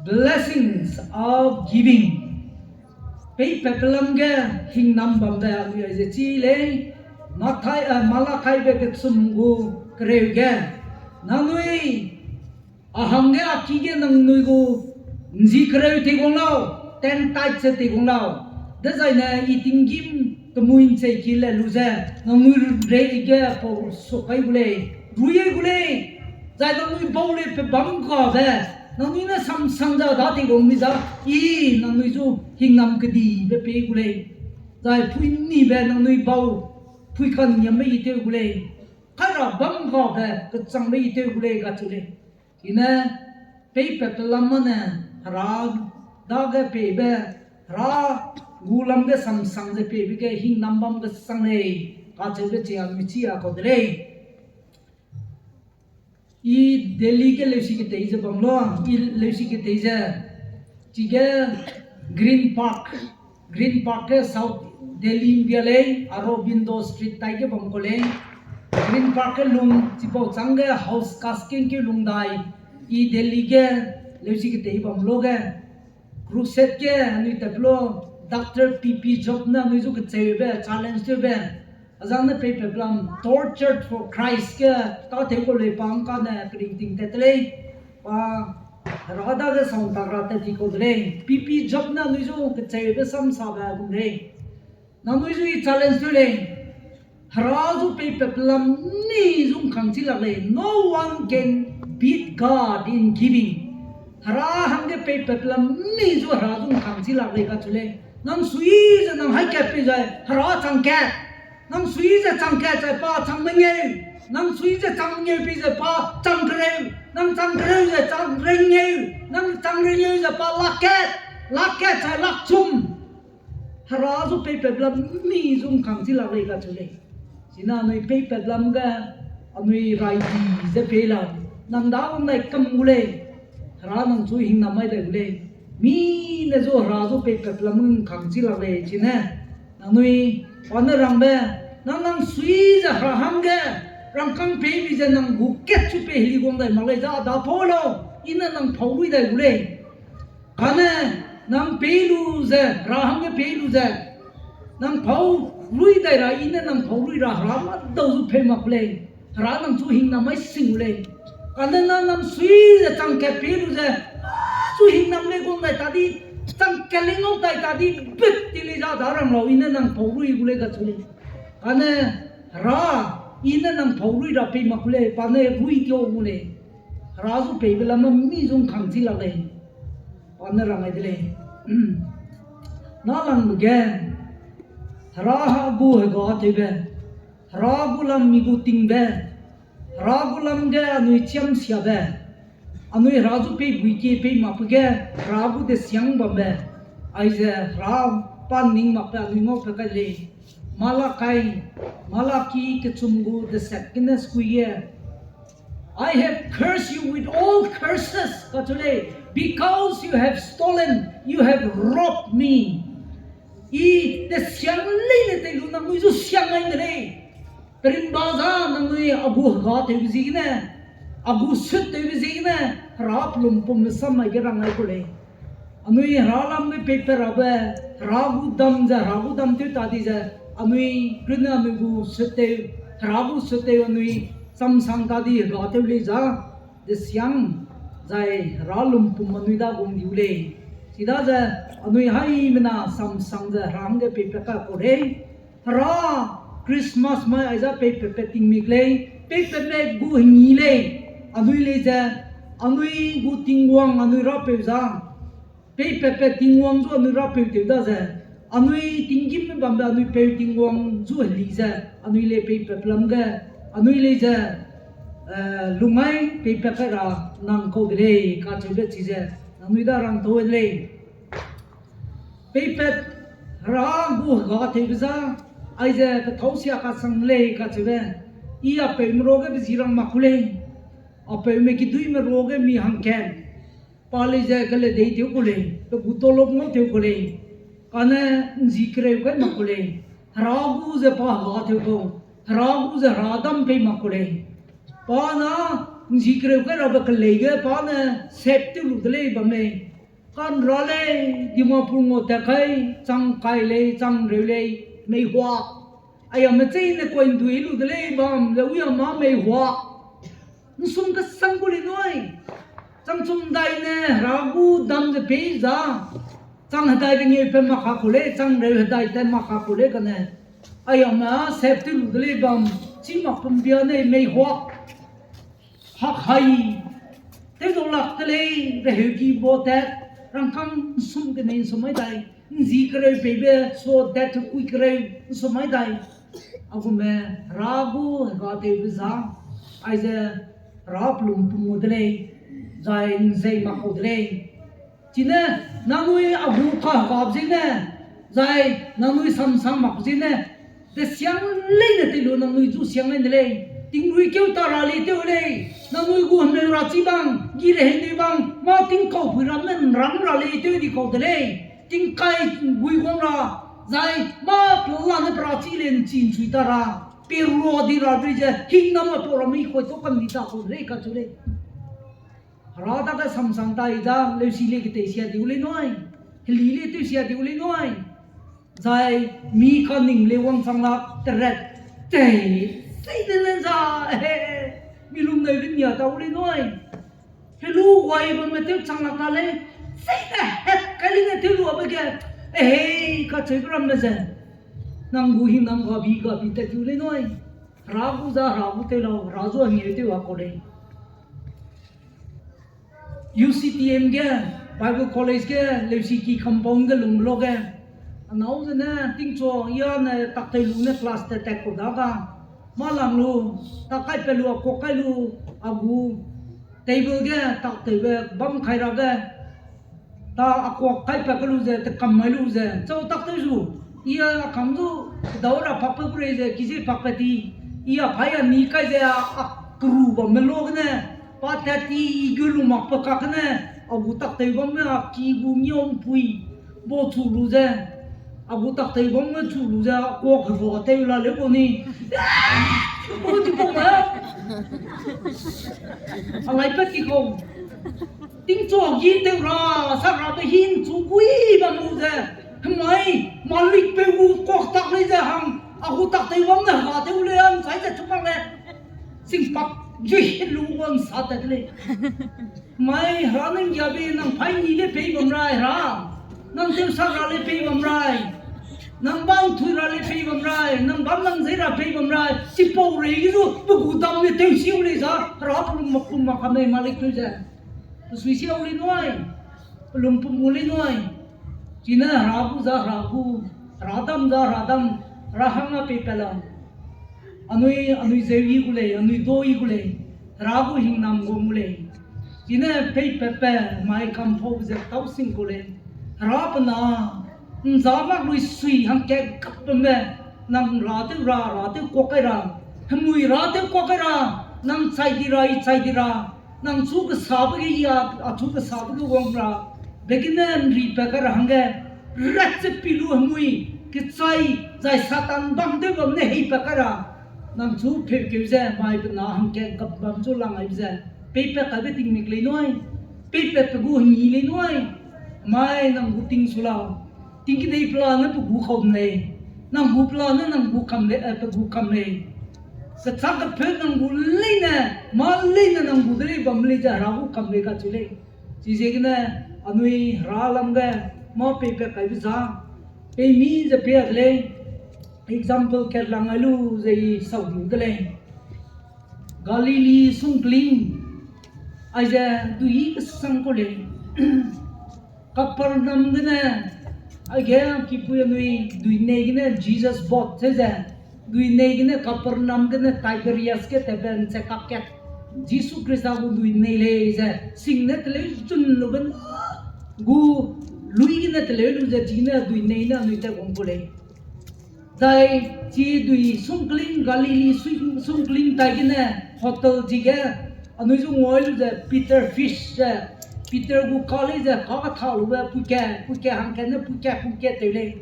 Blessings of giving. Peipat pe lam ge hingnam bambe anui aize chi lei, Mathai, eh, Malakaibe kechum gu kereu ge, nangnui, a hangge a ki ge nangnui gu nzi kereu tei guang lau, ten tithe ze tei guang lau. Dezaine i tinggîm kemui ncheiki le lu ze, nangnui rei ge pau suk kai gu lei, rui gu lei. Zai nangnui bau lei pe bâm gabe, nangnui ne samsang ze da tei guang mi za, i nangnui zu hingnam kedibe pei gu lei. Zai pui nibe nangnui bau, pui kangiambe i tew gu lei. Kai ra bâm gabe kechangbe i tew gu lei kacheu lei. I ne peipat pe lam mane Hera dage peibe, Hera gu lam ge samsang ze peibe ge hingnam bam kesang lei, kacheube chi anui chi a kau de lei. I Delhi ge leusi ketei ze bam la, i leusi ketei ze, chige Green Park, Green Park ge South Delhi India lei, Aurobindo Street tai ge bam kau lei. Green Park ge lung, chipau châng ge house kaskeng keu lung dai, i Delhi ge leusi ketei bam lo ge, crusade ge anui tat lo, Doctor P P Job ne anui zu kecheube, challenge tewbe, azang ne peipat lam Tortured for Christ ge, tâtew kau lei pa ngkane keringting tat de lei, pa Hera dage sauntak ra tat ti kau de lei, P P Job ne anui zu kecheube samsabe gum lei. Nangnui zu i challenge tew lei. Hera zu peipat pe lam mi zu ngkang chi lak lei. No one can beat God in giving. Hera hangge peipat pe lam mi zu Hera zu ngkang chi lak lei kacheu lei. Nang sui ze nang haî kat pei zai Hera chang kat. Nang sui ze chang kat zai pa chang mengeu. Nang sui ze chang mengeu pei ze pa chang kereu. Nang chang kereu ze chang rengeu. Nang chang rengeu ze pa lak kat. Lak kat zai lak chum. Hera zu peipat pe lam mi zu ngkang chi lak lei kacheu lei. Chine anui peipat lam ge, anui rai di ze pei lau. Nang da wang dai kam gu lei. Hera nang chu hingnam mai dai gu lei. Mi ne zu Hera zu peipat pe lam ngkang chi lak lei chine. Nangnui, pa ne rangbe, nang nang sui ze Hera hangge, rangkâng pei bi ze nang gu kat chu pei heli guang dai mak lei za da pau lau, i ne nang pau rui dai gu lei. Kane nang pei lu ze, Hera hangge pei lu ze, nang pau rui dai ra, i ne nang pau rui ra, Hera mâdau zu pei mak lei, Hera nang chu hingnam mai sing gu lei. Kane nang nang sui ze chang kat pei lu ze, chu hingnam lei guang dai ta di, chang kat lei ngau dai ta di, bet ti lei za da rang lau, i ne nang pau rui gu lei kacheu lei. Kane Hera, i ne nang pau rui ra pei mak gu lei, pa ne rui keu gu lei. Hera zu peibe lam mi zu ngkang chi lak lei. Pa ne rang ai de lei. Nâlangbe ge, Hera ha gu hega tewbe, Hera gu lam mi gu tingbe, Hera gu lam ge anui chiam siabe, anui Hera zu pei bui kie pei makbe ge, Hera gu desiang bambe, aize Hera pa ning makbe anui ngau pe kai lei. Malakai, Malaki kechum gu deset gene sekui ge, I have cursed you with all curses, kacheu lei, because you have stolen, you have robbed me. I desiang leine tei lu nangnui zu siang ai de lei. Perimba za nangnui a gu hega tewbe ziegene, a gu sut tewbe ziegene, Hera pelum pumbe sam mai ge rang ai ku lei. Anui Hera lam ge peipat rabe, Hera gu dam ze, Hera gu dam tew ta di ze, anui runne anui gu sut tew, Hera gu sut tew anui samsang ta di hega tew lei za, desiang, zai Hera lumpum anui da gung diu lei. Chidaze anui haimena samsang ze Hera hangge peipat ka kau lei. Hera, Christmas mai aiza peipatpat tingmik lei, peipatme gu hengî lei, anui lei ze, anui gu Tingwang anui Rapeu za, peipatpat Tingwang zu anui Rapeu tew da ze, anui tinggîmme bambe anui peu Tingwang zu heli ze, anui lei peipatpat lam ge, anui lei ze, eh, lungai peipat kai ra nang kau de lei kacheube chize, nangnui da rangtau de lei. Peipat Hera gu hega tewbe za, aize pethâu sia kasang lei kacheube, I apeume ruage pe ji rang mak ku lei, apeume kiduîme ruage mi hangkat, pa lei ze keledei tew ku lei, pe gu tolop ngau tew ku lei, kane ’nji kereu kai mak ku lei, Hera gu ze pa hega tew kau, Hera gu ze Hera dam pei mak ku lei. Pa na ’nji kereu kai rabe kelei ge pa ne sep tew lu de lei bam lei. Ka'nra lei, Dimapur ngau tat kai, chang kai lei, chang reu lei, meihuak. Aiame cheîne kuai ’ndui lu de lei bam ze, ui a mâ meihuak. ’Nsum kesang gu lei nui. Changchum dai ne Hera gu dam ze pei za, chang hedai rengeu pe mak ka ku lei, chang reu hedai tat mak ka ku lei kane. Aiame sep tew lu de lei bam, chî mak pembia nei meihuak. Hak hai, tewdau lak de lei, reheuki bo tat, rangkâng ’nsum kenei ’nsum mai dai, ’nji kereu peibe, so tat tekui kereu ’nsum mai dai. A gume Hera gu hega tewbe za, aize Hera pelum pum gu de lei, zai ’nzei mak kau de lei. Chine, nangnui a gu kahegap zene, zai nangnui samsang mak zene, desiang leine tei lu nangnui zu siang leine lei, tingrui keu ta ra lei tew lei, nangnui gu hemeu ra chi bang, gi rehei nui bang, mâ tingkaupui ramme ’nrang ra lei tew di kau de lei, tingkai gui guang ra, zai mâ pelane pe ra chi lei ’nchi ’nchui ta ra, perua di ra dui ze, hingnam a pau ramme i kuai tau kam di ta kau de lei kacheu lei. Hera dage samsang tai da, leusi lei ketei sia diu lei nui. Heli lei tew sia diu lei nui. Zai mi kaning lei wangchang lak teret tei, seine ne za, he, mi lung neu lei nia tau lei nui. Helu wai bamme tew chang lak ta lei, seine het kai leine tew luabe ge, ehei, kacheube ramme ze. Nang gu hingnam gabi gabi tat diu lei nui. Hera gu za Hera gu tew lau, Hera zu a ngeu tew a kau lei. U C T M ge, Bible College ge, leusi ki compound ge lungbe luage, anâu zene tingchua ya ne taktew lu ne class tat tat kau daga, mâ lang lu, tak kai pat lu, a kuak kai lu, a gu table ge taktewbe bam kai ra ge, ta a kuak kai pat ke lu ze, tekam mai lu ze, chau taktew zu, i a kang zu, kedau ra pakpe gu rei ze, ki ze pakpat ti, i a pai a ni kai ze, a keru bamme luagene, pa tat ti i gu lu makpe kakene, a gu taktew bamme a ki gu ngiau ’mpui, bau chu lu ze, a gu taktew bamme chu lu ze, a kuak heva tew la leu kau ni. Gu ti kau me. A lai pat ti kau. Tingchua gi tew ra, sak rabe hî ’nchu gui bam lu ze, hemai, malikpeu gu kuak tak lei ze hang, a gu taktew bam ne hega tew lei a ’nchai ze chu bang le. Singpak, jui lu wang sa tat lei. Mai Hera nang giabe nang paî ni le pei bam rai Hera. Nang tewsak ra le pei bam rai. Nang bam thui ra le pei bam rai. Nang bam nang zei ra pei bam rai. Chipau rei ge zu pe gu dam ne tewsiu lei za. Hera pelum makum mak ka mei malik tew ze. Pesui siau lei nui. Pelum pum gu lei nui. Chine Hera gu za Hera gu. Hera dam za Hera dam. Hera hang a pei pa lau. Anui, anui zeu i gu lei, anui do i gu lei, Hera gu hingnam guang gu lei. Chine peipat pe mai kampau ze tau sing kau lei. Hera pe na, ’nza mak lui sui hangkat gap bambe, nang ra tew ra, ra tew kuak kai ra, hemui ra tew kuak kai ra, nang chai di ra, i chai di ra, nang chu kesabe ge i a, a chu kesabe ge wang ra, be gene ’nri pat kai ra hangge, rat ze pi lu hemui, kechai, zai Satan bam tew bam ne heipat kai ra, nang chu peukeu ze, mai pe na hangkat gap bam chu lang aibe ze, peipat kaibe tingmik lei nui, peipat pe gu hengî lei nui, mai nang gu ting su lau, ting kedei pela ne pe gu kau lei, nang gu pela ne nang gu kam lei, eh, pe gu kam lei. Kechâk kepeu nang gu leine, mâ leine nang gu de lei bam lei ze Hera gu kam lei kacheu lei. Chiziegene anui Hera lam ge mâ peipat kaibe za, peimi ze pei a de lei. example kat lang ai lu ze i sau diu de lei. Galili sungkling, aize dui kesang kau lei. Kapernam gene, aige kipui anui dui nei gene Jesus boat ze ze, dui nei gene Kapernam gene Tiberias ge tebe nche kak kat, Jisu Krista gu dui nei lei ze, sing ne teleu zun lu ben gu, lui gene teleu lu ze, chigene dui nei ne anui tat wang gu lei. Zai chi dui sungkling, Galili sui-, sungkling tai gene hotel chige, anui zu ngau lu ze Peter fish ze, Peter gu ka lei ze ka katha lube puike, puike hangkat ne puike, puike tew lei.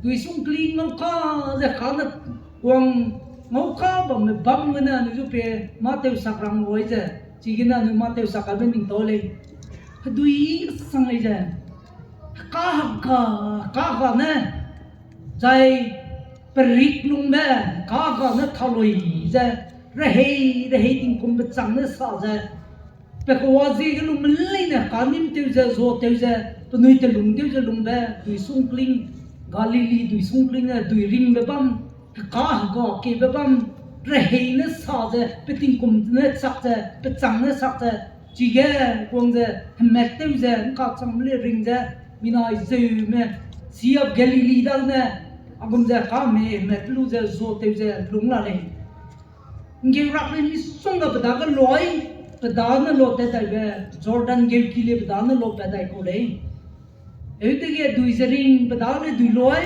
Dui sungkling ngau ka ze ka ne wang ngau ka bamme bam gene anui zu pe mâ tew sak rang gai ze, chigene anui mâ tew sak kaibe ning tau lei. Hedui sang lei ze, ka heka, ka heka ne, zai perik lungbe, ka heka ne thalui ze, rehei, rehei tingkum pechang ne sa ze, pe kewa ziege lume leine kanîm tew ze, zo tew ze, penui telung tew ze lungbe, dui sungkling, Galili dui sungkling ne dui ringbe bam, heka heka kebe bam, rehei ne sa ze, pe tingkum ne chak ze, pechang ne sak ze, chige wang ze, hemat tew ze, ngka changme le ring ze, mina zeume, Sea of Galilee dagene, a gum ze kame hemat lu ze, zo tew ze, lung la lei. Ngeu rak lei misongga pe dage loi, pe dane lo tat daibe, Jordan geuki le pe dane lo pat dai kau lei. Heudege dui ze ring, pe dane dui loi,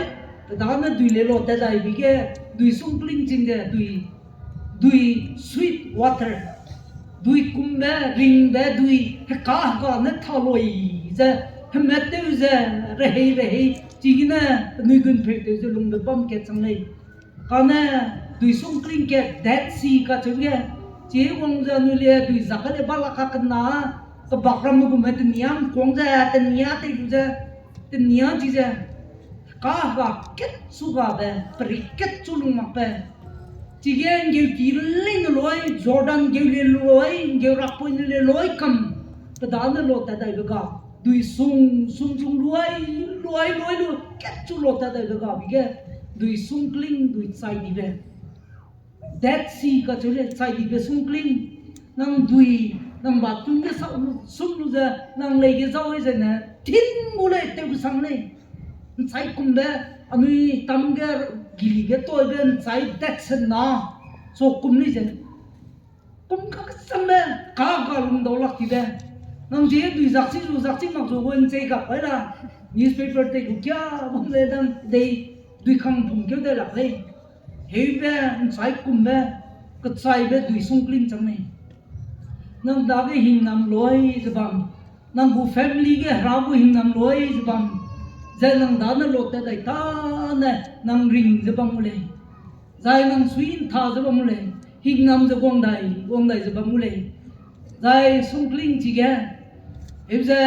pe dane dui le lo tat daibe ge, dui sungkling ching ze, dui, dui sweet water, dui kumbe, ringbe, dui heka heka ne thalui ze, hemat tew ze, rehei rehei, chigene penui gunpeu tew ze lungbe bam kat chang lei. Kane dui sungkling kat Dead Sea kacheu ge, chi wang ze anui le dui zak ge le balak kakena, kebak ramme gume teniam kuang ze, tenia tei lu ze, tenia chi ze, ka heka ketchu gabe, perik ketchu lung makbe. Chige ngeuki leine loi, Jordan geu le loi, ngeu rakpoine le loi kam, pe dane lo tat daibe ga, dui sung, sung sung luai, luai, luai lu, ketchu lo tat daibe ga bi ge, dui sungkling, dui chai dibe. Dead Sea kacheu le chai dibe sungkling, nang dui, nang bathroom ge sa, sum lu ze, nang lei ge zau i zene, tin gu lei, tew kesang lei. Nchai kumbe, anui tam ge, gili ge toibe, nchai dead sea na, so kum lei ze. Kum kakesambe, ka ga lungdau lak tibe. Nang zie dui zakchi zu zakchi mak zu gu nchei gap pai la. Newspaper tei gu kia bam le dang dei dui kang pum keu dai lak lei. Heube, nchai kumbe, kechaibe dui sungkling chang lei. Nang dage hingnam loi ze bam. Nang gu family ge Hera gu hingnam loi ze bam. Zai nang dane lo tat dai tane nang ring ze bam gu lei. Zai nang sui ntha ze bam gu lei. Hingnam ze guang dai, guang dai ze bam gu lei. Zai sungkling chige, heu ze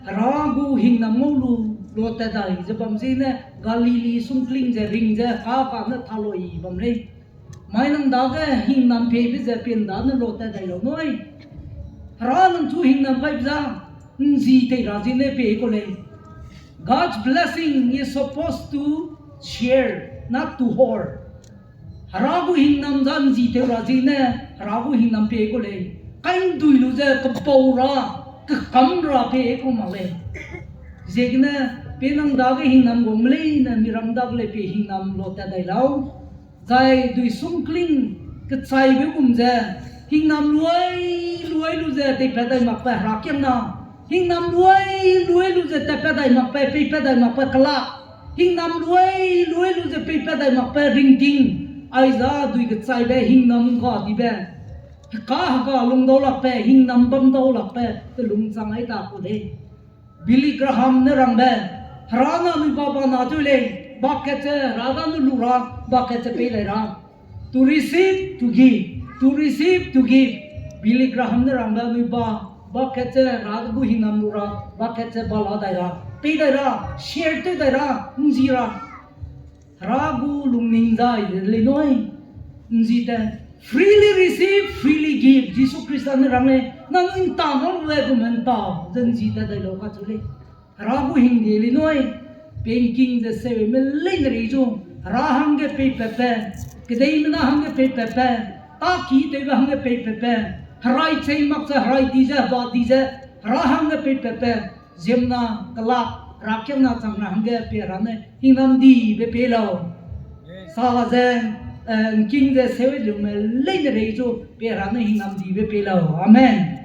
Hera gu hingnam ngau lu, lo tat dai ze bam ziegene Galili sungkling ze ring ze ka pa ne thaloi bam lei. Mai nang dage hingnam peibe ze pien dane lo tat dai lau nui. Hera nang chu hingnam gaibe za, nzi tei ra ziegene pei kau lei. God's blessing is supposed to share, not to hoard. Hera gu hingnam za nzi tei ra ziegene, Hera gu hingnam pei kau lei. Kai ndui lu ze kepau ra, kekam ra pei kau mak lei. Ziegene, pe nang dage hingnam guang me leine, miram dage lei pe hingnam lo tat dai lau. Zai dui sungkling kechaibe gum ze, hingnam luai, luai lu ze teipat dai makbe Hera kiangna. Hingnam luai, luai lu ze teipat dai makbe, peipat dai makbe kelak. Hingnam luai, luai lu ze peipat dai makbe ringting. Aiza dui kechaibe hingnam ga dibe. Heka heka lungdau lakbe, hingnam bamdau lakbe, telung chang ai ta kau lei. Billy Graham ne rangbe, Hera ne anui ba ba na tew lei, ba kat ze Hera dane lu ra, ba kat ze pei dai ra. To receive, to give, to receive, to give. Billy Graham ne rangbe anui ba, ba kat ze Hera gu hingnam lu ra, ba kat ze ba la dai ra, pei dai ra, share tew dai ra, nzi ra. Hera gu lungning zai de lei nui, nzi te, freely receive, freely give. Jisu Krista ne rang lei, nang nta nang le gu me nta, ze nzi te dai lau kacheu lei. Hera gu hingde lei nui, pengking ze seume leine rei zu, Hera hangge peipatbe, kedeimena hangge peipatbe, tâkitewbe hangge peipatbe, herai chei mak ze, herai di ze, heba di ze, Hera hangge peipatbe, ziemmena kelak, herakiangna chang ra hangge pie Hera ne hingnam dibe pei lau. Sa ze, eh, ’ngking ze seu lume leine rei zu pie Hera ne hingnam dibe pei lau. Amen.